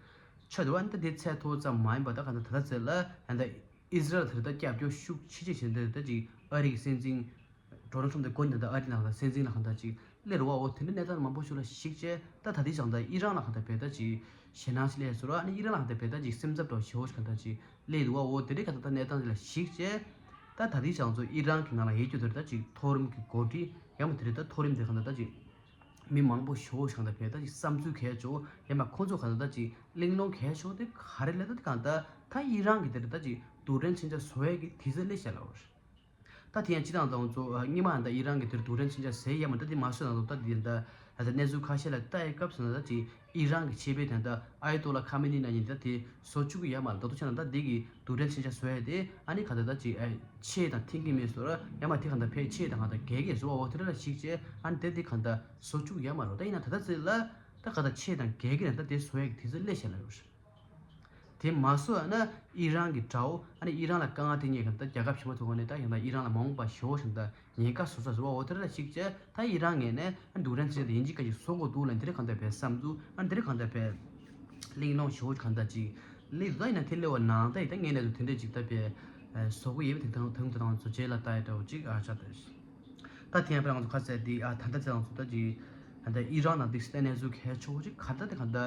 ཆགས་འདུག་ཨ་ནི་ད་དེ་ཚད་མཐོ་ཙམ་མ་ཡིན་པ་ད་གང་ལྟར་ད་ད་ཟེར་ལ་ཧན་ད། ཨི་ཟི་རལ་དེར་ད་སྐྱབས་བཅོལ་ཤུགས་ཆེ་ཆེ་བྱས་འདིར་ད་ཅིག་ཨ་རི་གི་སྲིད་འཛིན་ཌོ་ནལ་ཊམ་དེ་མགོ་ནས་ད་ཨ་རི་ནང་ལ་སྲིད་འཛིན་ལ་གང་ལྟར་ཅིག་སླེབས་རུ་བ་འོ་དེ་འདྲ་གནས་སྟངས་མང་པོ་ཞིག་ལ་གཞིགས་བྱས་ད་ད་ལྟའི་ཆ་ད་ཨི་རན་ལ་གང་ལྟར་བེ་ད་ཅིག་ཞེད་སྣང་ཞིག་སླེབས་སོང་ར། ཨ་ནི་ཨི་རན་ལ་གང་ལྟར་བེ་ད་ཅིག་སེམས་འཚབ་འདྲ་ཞེ་བོ་ཞིག་གང་ལྟར་ཅིག་སླེབས་འདུག་བ། འོ་དེ་འདྲའི་གང་ལྟར་ད་གནས་སྟངས་དེ་ལ་གཞིགས་བྱས་ད་ད་ལྟའི་ཆ་ཚོ་ཨི་རན་གྱི་ནང་ལ་ཡོད་རྒྱུ་དེར་ད་ཅིག་མཐོ་རིམ་གྱི་འགོ་ཁྲིད་ཡང་མ་དེ་རེད་ད་མཐོ་རིམ་དེ་གང་ལྟར་ད་ཅིག་མི་མང་པོ་ཞེ་བོ་ཞིག་གང་ལྟར་བེ་ད་ཅིག་བསམ་ཚུལ་གལ་ཆེ་བོ་ཡང་མ་ཁོང་ཚོ་གང་ལྟར་ད་ཅིག་གླེང་སློང་གལ་ཆེ་བོ་དེ་ག་རེ་ལས་ད་དེ་གང་ལྟར་ད་ཨི་རན་གྱི་དེར་ད་ཅིག་རྡུལ་ཕྲན་མཚོན་ཆ་བཟོ་ཡས་ཀྱི་དུས་ཚོད་སླེབས་ཤག་ལབ་པ་རེད། ད་དེ་ཡང་སྤྱི་བཏང་དང་ཚོ་སྔོན་མ་ད་ཨི་རན་གྱི་དེར་རྡུལ་ཕྲན་མཚོན་ཆ་བཟོས་ཡོད་མ་རེད། ད་དེ་མ་བཟོས་ན་ལོ་ད་དེ་ད་ད་གནས་ཚུལ་ཁ་ཤས་ལ་ལྟ་ཡི་སྐབས་སུ་ན་ད་ཅིག་ཨི་རན་གྱི་ཆེད་དཔོན་དེ་ད་ཨ་ཡ་ཏོ་ལ་ཁ་མེ་ནི་ན་ཡིན་ད་དེ་བཟོ་བཅུག་གི་ཡོད་མ་རེད། ད་དུ་ཆ་ན་ད་དེ་གི་རྡུལ་ཕྲན་མཚོན་ཆ་བཟོ་ཡས་དེ་ཨ་ནི་ག་ད་ད་ཅིག་ཆེད་དང་མཐུན་གྱི་མེད་སོ་ར་ཡང་མ་དེ་ག་ད་ཕལ་ཆེད་དང་ག་ད་འགལ་གྱི་བཟོ་བ་འོ་དེ་ར་ལ་གཞིགས་བྱས་ཨ་ནི་དེ་དེ་ག་ད་བཟོ་བཅུག་ཡོད་མ་རེད། ད་ཡིན་ན་ད་ད་ཚེ་ལ་ད་ག་ད་ཆེད་དང་འགལ་གྱི་ན་ད་དེ་བཟོ་ཡས་ཀྱི་དུས་ཚོད་སླེབས་ཤག་ལབ་ཡོད་རེད། དེ་མ་བཟོ་ཡ་ན་ཨི་རན་གྱི་དགྲ་བོ་ཨ་ནི་ཨི་རན་ལ་དཀའ་ངལ་དེ་ཉེ་གི་ད་རྒྱལ་ཁབ་ཕྱི་མ་ཐུག་གོ་ནས་ད་ཡང་ད་ཨི་རན་ལ་མ་འོངས་པ་ཞེ་བོ་ཞིག་ད་ཉེན་ཁ་བཟོ་ས་བཟོ་བ་འོ་དེ་ར་ལ་གཞིགས་བྱས་ད་ཨི་རན་ངོས་ནས་ཨ་རྡུལ་ཕྲན་མཚོན་ཆ་དེ་ཡིན་གཅིག་ག་གཅིག་བཟོ་དགོས་འདུག་ལ་འདི་རེ་གང་ལྟར་བས་བསམ་ཚུལ་ཨ་འདི་རེ་གང་ལྟར་བས་གླེང་སློང་ཞེ་བོ་གང་ལྟར་ཅིག་སླེབས་འདུག་ད་ཡིན་ན་དེ་སླེབས་པ་ནང་ད་ཡིན་ད་ངས་ནས་དུ་དེ་འདྲས་ཅིག་ད་བས་བཟོ་དགོས་ཡོད་པ་དེ་དང་དང་དུ་དང་བཟོ་བྱེད་ལ་ལྟ་ཡ་འདྲ་བོ་ཅིག་ཨ་ཆགས་ད། ད་དེ་ཡང་པ་རང་ཚོ་ཁ་གསལ་དེ་ཨ་ད་ལྟ་ཚེ་རང་ཚོ་ད་ཅི་ད་ལྟ་ཨི་རན་ནང་དེ་སྟེ་གནས་ཚུལ་གལ་ཆེ་བོ་ཅིག་ག་ད་དེ་ག་ད་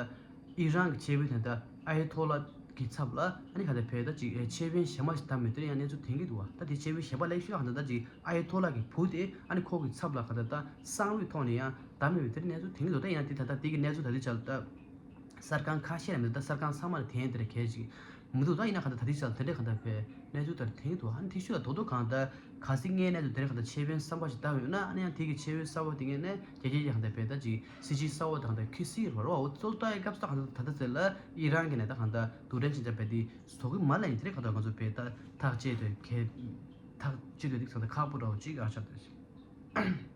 ཨི་རན་གྱི་ཆེད་དཔོན་དེ་ད་ ཨ་ཡ་ཐོ་ལ་གི་ཚབ་ལ་ཨ་ནི་ག་ད་བས་ད་ཅིག་ཆེད་དཔོན་གཞན་པ་ཞིག་བདམས་མེད་དེ་ཡང་གནས་ཚུལ་ཐོན་གྱི་འདུག་བ། ད་དེ་ཆེད་དཔོན་གཞན་པ་ལེགས་ཤོས་ག་ད་ད་ཅིག་ཨ་ཡ་ཐོ་ལ་གི་བུ་དེ་ཨ་ནི་ཁོ་གི་ཚབ་ལ་ག་ད་ད་གསང་བའི་ཐོག་ནས་ཡང་བདམས་མེད་པའི་དེ་གནས་ཚུལ་ཐོན་གྱི་འདུག་ད་ཡིན་ན་དེ་ད་ད་དེ་གི་གནས་ཚུལ་ད་དེ་ཆ་ལ་ད་གསར་ཁང་ཁ་ཤས་ལ་མི་འདུག་ད་གསར་ཁང་ཚང་མ་ལ་ཐོན་དེ་རེད་གལ་ཅིག་མི་འདུག་ད་ཡིན་ན་ག་ད་ད་དེ་ཆ་ལ་དེ་འདྲས་ག་ད་བས་གནས་ཚུལ་ད་ཐོན་གྱི་འདུག་ཨ་ནི་དེ་ཤུ་ལ་དོ་དོ་གང་ད་གལ་སྲིད་ངའི་གནས་ཚུལ་དེ་རེད་ག་ད་ཆེད་དཔོན་གསར་པ་ཞིག་བདམས་ཡོད་ན་ཨ་ནི་ཡང་དེ་གི་ཆེད་དཔོན་གསར་པ་དེ་ངས་ནས་རྒྱལ་རྒྱལ་ཡང་དེ་བས་ད་ཅིག་སྲིད་སྤྱི་གསར་པ་དང་དེ་ཁི་སི་རུ་བར་བ་འོ་གཙོ་ལྟ་ཡི་སྐབས་སུ་དང་ད་ལྟ་ཚེ་ལ་ཨི་རན་གྱི་ནས་ད་གང་ལྟར་རྡུལ་ཕྲན་ཆེན་ཆ་བས་དེ་བཟོ་གི་མ་ལ་ཡིན་དེ་རེད་གང་ལྟར་ང་ཚོ་བས་ད་ཐག་བཅད་དེ་གས་ཐག་བཅད་དེ་དེ་ཚང་ད་ཁག་པོ་འདྲ་བོ་ཅིག་ཨ་ཆགས་དེ།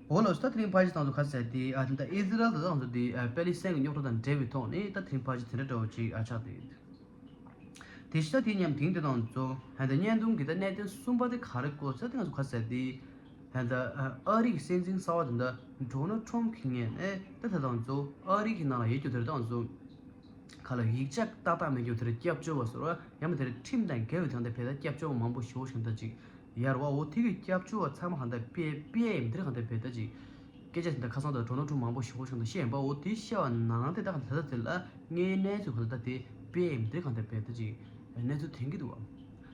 འོ་ལགས་སོ། ད་དེ་རིང་ཕལ་ཆེར་དང་ཚོ་ཁ་གསལ་དེ་ཨ་ད་ཨི་ཟི་རལ་དང་ཚོ་དེ་པེ་ལི་སི་ཐན་གྱི་རྙོག་དྲ་དང་འབྲེལ་བའི་ཐོག་ནས་ད་དེ་རིང་ཕལ་ཆེར་དེ་འདྲ་འདྲ་བོ་ཅིག་ཨ་ཆགས་དེ། དེ་ཕྱི་ད་དེ་མཉམ་དེང་དེ་དང་ཚོ་ཧན་ད་བརྙན་ཐུང་གི་ད་གནད་དོན་གསུམ་པ་དེ་ག་རེ་བཀོད་ཚེ་དེ་ང་ཚོ་ཁ་གསལ་དེ་ཧན་ད་ཨ་རི་གི་སྲིད་འཛིན་གསར་བ་དེ་འདྲ་ཌོ་ནལ་ཁྲོམ་གྱི་ངོས་ནས་ད་དེ་དང་ཚོ་ཨ་རི་གི་ནང་ལ་ཡོད་རྒྱུ་དེ་དང་ཚོ་ག་ལ་ཡིག་ཆ་ཏག་ཏག་མེད་རྒྱུ་དེར་སྐྱབས་བཅོལ་བ་ཟེར་བ་ཡང་མ་དེར་ཁྲིམས་དང་འགལ་བའི་དོན་དུ་བས་ད་སྐྱབས་བཅོལ་བ་མང་པོ་ཞེ་པོ་ཞིག་ད་ཅིག་ཡར་བ་འོ་དེ་གི་སྐྱབས་བཅོལ་བ་ཚང་མ་གང་ལྟར་སྤེལ་སྤེལ་ཡིན་དེར་གང་ལྟར་བས་ད་ཅིག་སྐད་ཆ་དེ་འདྲ་ཁ་སང་དང་གྲོ་ནོ་ཁྲོམ་མང་པོ་ཞེ་པོ་ཞིག་ད་བཤད་ཡིན་པ་འོ་དེ་བཤད་བ་ནང་དེ་ད་གང་ལྟར་ད་དེ་ལ་ངའི་གནས་ཚུལ་གང་ལྟར་ད་དེ་སྤེལ་ཡིན་དེར་གང་ལྟར་བས་ད་ཅིག་གནས་ཚུལ་ཐོན་གྱི་འདུག་བ།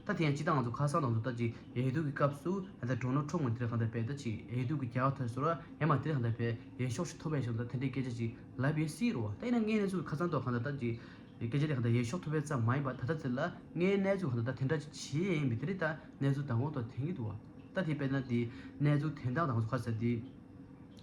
ད་དེ་ཡང་སྤྱི་བཏང་ང་ཚོ་ཁ་སང་དང་ཚོ་ད་ཅིག་འོས་བསྡུ་གི་སྐབས་སུ་ད་ལྟ་ཌོ་ནལ་ཁྲོམ་གྱི་དེར་གང་ལྟར་བས་ད་ཅིག་འོས་བསྡུ་གི་རྒྱལ་བ་ཐོས་ཟེར་བ་ཡང་མ་དེར་གང་ལྟར་བས་འོས་ཤོག་ཅིག་ཐོབ་པའི་ཞོར་དུ་ད་དེ་འདྲའི་སྐད་ཆ་ཅིག་ལབ་ཡོད་སྲིད་རོ། ད་ཡིན་ན་ངའི་གནས་ཚུལ་ཁ་སང་དང་གང་ལྟར་ད་ཅིག་སྐད་ཆ་དེ་གང་ལྟར་འོས་ཤོག་ཐོབ་པའི་ཙམ་མ་ཡིན་པ་ད་ལྟ་ཚེ་ལ་ངའི་གནས་ཚུལ་གང་ལྟར་ད་དེ་འདྲ་ཅིག་བྱེད་ཡིན་པའི་དེ་རེད་ད་གནས་ཚུལ་དང་པོ་དང་ཐོན་གྱི་འདུག་བ། ད་དེ་དཔེར་ན་དེ་གནས་ཚུལ་དོན་དག་དང་ཚོ་ཁ་གསལ་དེ།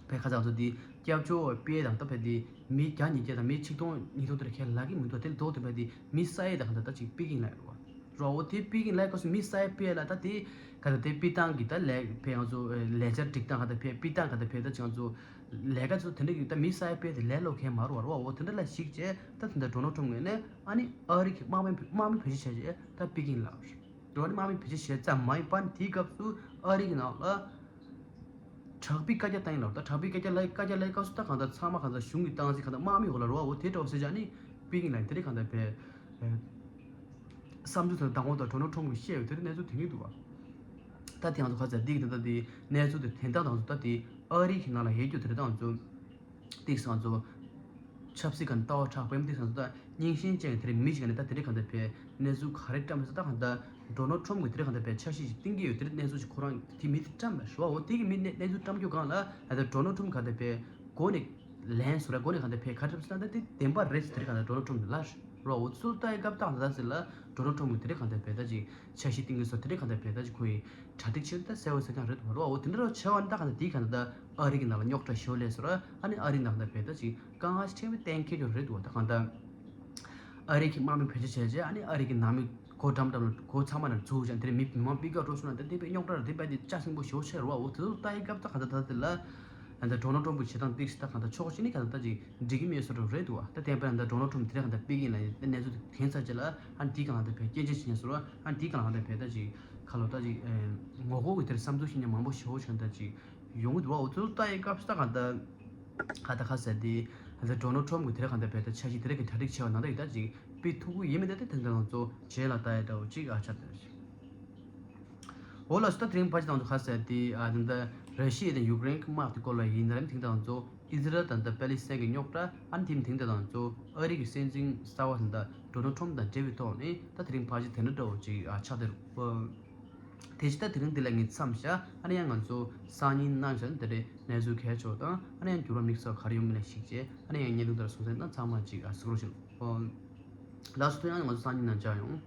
བས་ཁ་ཚང་ཚོ་འདི་སྐྱབས་བཅོལ་བ་སྤེལ་དང་ད་བས་འདི་མི་བརྒྱ་ཉིས་བརྒྱ་དང་མི་ཆིག་སྟོང་ཉིས་སྟོང་དེར་ཁས་ལག་གི་མི་འདུག་དེ་ལྡོག་དེ་བས་འདི་མི་ས་ཡ་དང་ག་ད་ད་ཅིག་པི་ཀིང་ལ་ཡོད་རོ། རོ་འོ་དེ་པི་ཀིང་ལ་ཡོད་སྐབས་སུ་མི་ས་ཡ་སྤེལ་ལ་ད་དེ་ག་ད་དེ་པི་ཏང་གི་ད་ལས་ཕེ་ང་ཚོ་ལས་འཆར་སྒྲིག་སྟངས་ག་ད་ཕེ་པི་ཏང་ག་ད་ཕེ་ད་ཅིག་ང་ཚོ་ལས་ཀ་ཚོ་དེ་འདྲ་གི་ད་མི་ས་ཡ་སྤེལ་དེ་ལས་ལོ་མཁན་མ་རོ་བ་རོ་འོ་དེ་འདྲ་ལ་ཞིག་བྱས་ད་དེ་འདྲ་ཌོ་ནལ་ཁྲོམ་ངོས་ནས་ཨ་ནི་ཨ་རི་གི་དམག་མི་དམག་མི་བེད་སྤྱོད་བྱས་བྱས་ད་པི་ཀིང་ལ་ཡོད། འགྲོ་བ་ནི་དམག་མི་བེད་སྤྱོད་བྱེད་ཙམ་མ་ཡིན་པ་ནི་དེའི་སྐབས་སུ་ཨ་རི་གི་ནང་ལ་དྲག་པོའི་བཀའ་རྒྱ་བཏང་ཡིན་ལབ་ད་དྲག་པོའི་བཀའ་རྒྱ་ལ་བཀའ་རྒྱ་ལ་སྐབས་སུ་ད་གང་ལྟར་ཚང་མ་གང་ལྟར་གཞུང་གི་སྟངས་འཛིན་གང་ལྟར་དམག་མི་འོག་ལ་རོ་བ་འོ་དེ་འདྲ་བ་ཟེར་བྱ་ནི་པི་ཀིང་ལ་དེ་རིགས་གང་ལྟར་བས་བསམ་ཚུལ་དང་མདང་དགོང་དང་ཌོ་ནལ་ཁྲོམ་གྱིས་བཤད་ཡོད་དེ་རིགས་གནས་ཚུལ་དེ་གཉིས་འདུག་བ། ད་དེ་ང་ཚོ་ག་ཚད་འདི་གི་ད་ལྟ་དེ་གནས་ཚུལ་དེ་དེ་འདྲ་དང་ཚོ་ད་དེ་ཨ་རི་གི་ནང་ལ་ཡོད་རྒྱུ་དེ་རིགས་དང་ཚོ། ཏིག་སང་ཚོ། ཆབ་སྲིད་ཀྱི་ལྟ་བ་དྲག་པོའི་ཏིག་སང་ཚོ་ད་རྙིང་ཞེན་ཅན་གྱི་དེ་རིང་མི་ཞིག་ནས་ད་དེ་རིང་གང་ལྟར་བས་གནས་ཚུལ་ག་རེ་བཀྲམ་ཟེར་ད་གང་ལྟར་ཌོ་ནལ་ཁྲོམ་གྱི་དེ་རིང་གང་ལྟར་བས་འཆར་གཞི་ཞིག་བཏིང་གི་ཡོད་དེ་རིང་གནས་ཚུལ་ཞིག་ཁོ་རང་དེ་མི་དེ་བཀྲམ་པ་ཞུ་བ་འོ་དེ་གི་མི་གནས་གནས་ཚུལ་བཀྲམ་རྒྱུ་གང་ལ་ད་ལྟ་ཌོ་ནལ་ཁྲོམ་གང་ལྟར་བས་མགོ་ནས་ལན་ཟུར་ར་མགོ་ནས་གང་ལྟར་བས་ག་རེ་བཀྲམ་ཟེར་ན་ད་དེ་བདེན་པ་རེད་ཟེར་དེ་རིང་གང་ལྟར་ཌོ་ནལ་ཁྲོམ་ལ་རོ་འོ་ཚུལ་ལྟ་ཡི་སྐབས་ད་གང་ལྟར་ཟེར་ལ་ཌོ་ནལ་ཁྲོམ་གྱི་དེ་རིང་གང་ལྟར་བས་ད་ཅིག་འཆར་གཞི་བཏིང་གི་སོ་དེ་འདྲ་གང་ལྟར་བས་ད་ཅིག་ཁོ་ཡི་གྲ་སྒྲིག་བྱེད་ད་གསལ་བོ་གསལ་རྐྱང་རེད་འདུག་རོ། འོ་དེ་འདྲ་རོ་བྱས་པ་ནི་ད་གང་ལྟར་དེའི་གང་ལྟར་ཨ་རི་གི་ནང་ལ་རྙོག་དྲ་ཞོ་ལས་སོ་ར་ཨ་ནི་ཨ་རི་ནང་ལ་བས་ད་ཅིག་དཀའ་ངལ་ཆེན་པོ་གཏན་འཁེལ་རྒྱུ་རེད་འདུག་ད་གང་ལྟར་ཨ་རི་གི་དམག་མི་བེད་སྤྱོད་བྱས་རྗེས་ཨ་ནི་ཨ་རི་གི་ནང་མི་གོ་འགྲམ་འགྲམ་ལ་གོ་ཚང་མ་ལ་འཛུགས་ཀྱང་དེ་རིང་མི་མི་མང་པི་ཀ་འགྲོ་སོང་ན་དེ་དེ་བས་རྙོག་དྲ་རེད་དེ་བས་དེ་ཆ་ཚང་པོ་ཞོ་ཆེ་རོ། འོ་དེ་ཚོ་ལྟ་ཡི་སྐབས་ད་གང་ལྟར་ད་དེ་ལ་ཨ་ད་ཌོ་ནལ་ཁྲོམ་གྱི་བྱེད་སྟངས་ཏིག་ད་གང་ལྟར་ཕྱོགས་གཅིག་ནས་གང་ལྟར་ད་ཅིག་འགྲིག་གི་མེད་བཟོ་འདྲ་རེད་འདུག་བ། ད་བསྟན་པ་ཡང་ད་ཌོ་ནལ་ཁྲོམ་དེ་རིང་གང་ལྟར་པི་ཀིང་ལ་ཡིན་ད་གནས་ཚུལ་དེ་ཐོན་ཚར་རྗེས་ལ་ཨ་འདི་གང་ལྟར་བས་སྐྱོན་བརྗོད་བྱེད་ཉན་སོང་ར་ཨ་འདི་གང་ལྟར་བས་ད་ཅིག་ཁ་ལོ་ད་ཅིག་ངོ་རྒོལ་གྱི་དེར་བསམ་ཚུལ་ཤེས་ཉན་མང་པོ་ཞེ་པོ་ཞིག་ད་ཅིག་ཡོང་གི་འདུག་བ། འོ་ཚོ་ལྟ་ཡི་སྐབས་སུ་ད་གང་ལྟར་ག་ད་ག་ཟེར་དེ་ད་ཌོ་ནལ་ཁྲོམ་གྱི་དེ་རིང་གང་ལྟར་བས་ད་འཆར་གཞི་དེ་རིང་གི་གྲ་སྒྲིག་བྱས་པ་ནང་ད་ཡི་ད་ཅིག་དཔེ་ཐུག་གི་ཡིན་མིན་ད་དེ་དེ་འདྲ་ཚོ་རྗེས་ལ་ལྟ་ཡི་འདྲ་བོ་ཅིག་ཨ་ཆ་དེ་རེད། འོ་ལགས་སོ། ད་དེ་རིང་ཕལ་ཆེར་དང་ཚོ་ཁ་གསལ་དེ་ཨ་དེ་འདྲ་ར་ཤི་ཡ་དང་ཡུཀ་རེན་གྱི་དམག་དེ་སྐོར་ལ་ཡིན་ནའང་དེང་དང་ཚོ་ཨི་ཟི་རལ་དང་ད་པེ་ལི་སི་ཐན་གྱི་རྙོག་དྲ་ཨ་ནི་དེ་དེང་དང་ཚོ་ཨ་རི་གི་སྲིད་འཛིན་གསར་བ་དང་ད་ཌོ་ནལ་ཁྲོམ་དང་འབྲེལ་བའི་ཐོག་ནས་ད་དེ་རིང་ཕལ་ཆེར་དེ་འདྲ་འདྲ་བོ་ཅིག་ཨ་ཆགས་བསྡད་རེད། དེ་བཞིན་ད་དེ་རིང་འདི་ལ་ངས་མཚམས་བཞག་ཨ་ནི་ཡང་ང་ཚོ་སང་ཉིན་གནངས་ཞག་འདི་འདྲའི་གནས་ཚུལ་གལ་ཆེ་བ་དང་ཨ་ནི་ཡང་འགྱུར་བ་དམིགས་བསལ་ག་རེ་ཡོང་མིན་ལ་གཞིགས་བྱས་ཨ་ནི་ཡང་བརྙན་ཐུང་ལྟར་སོང་ཚེ་ན་ཚང་མ་ཅིག་ཨ་གཟིགས་རོགས་ཞུ། ལགས་སོ། དེ་ཡང་ང་ཚོ་སང་ཉིན་ནང་མཇལ་ཡོང་།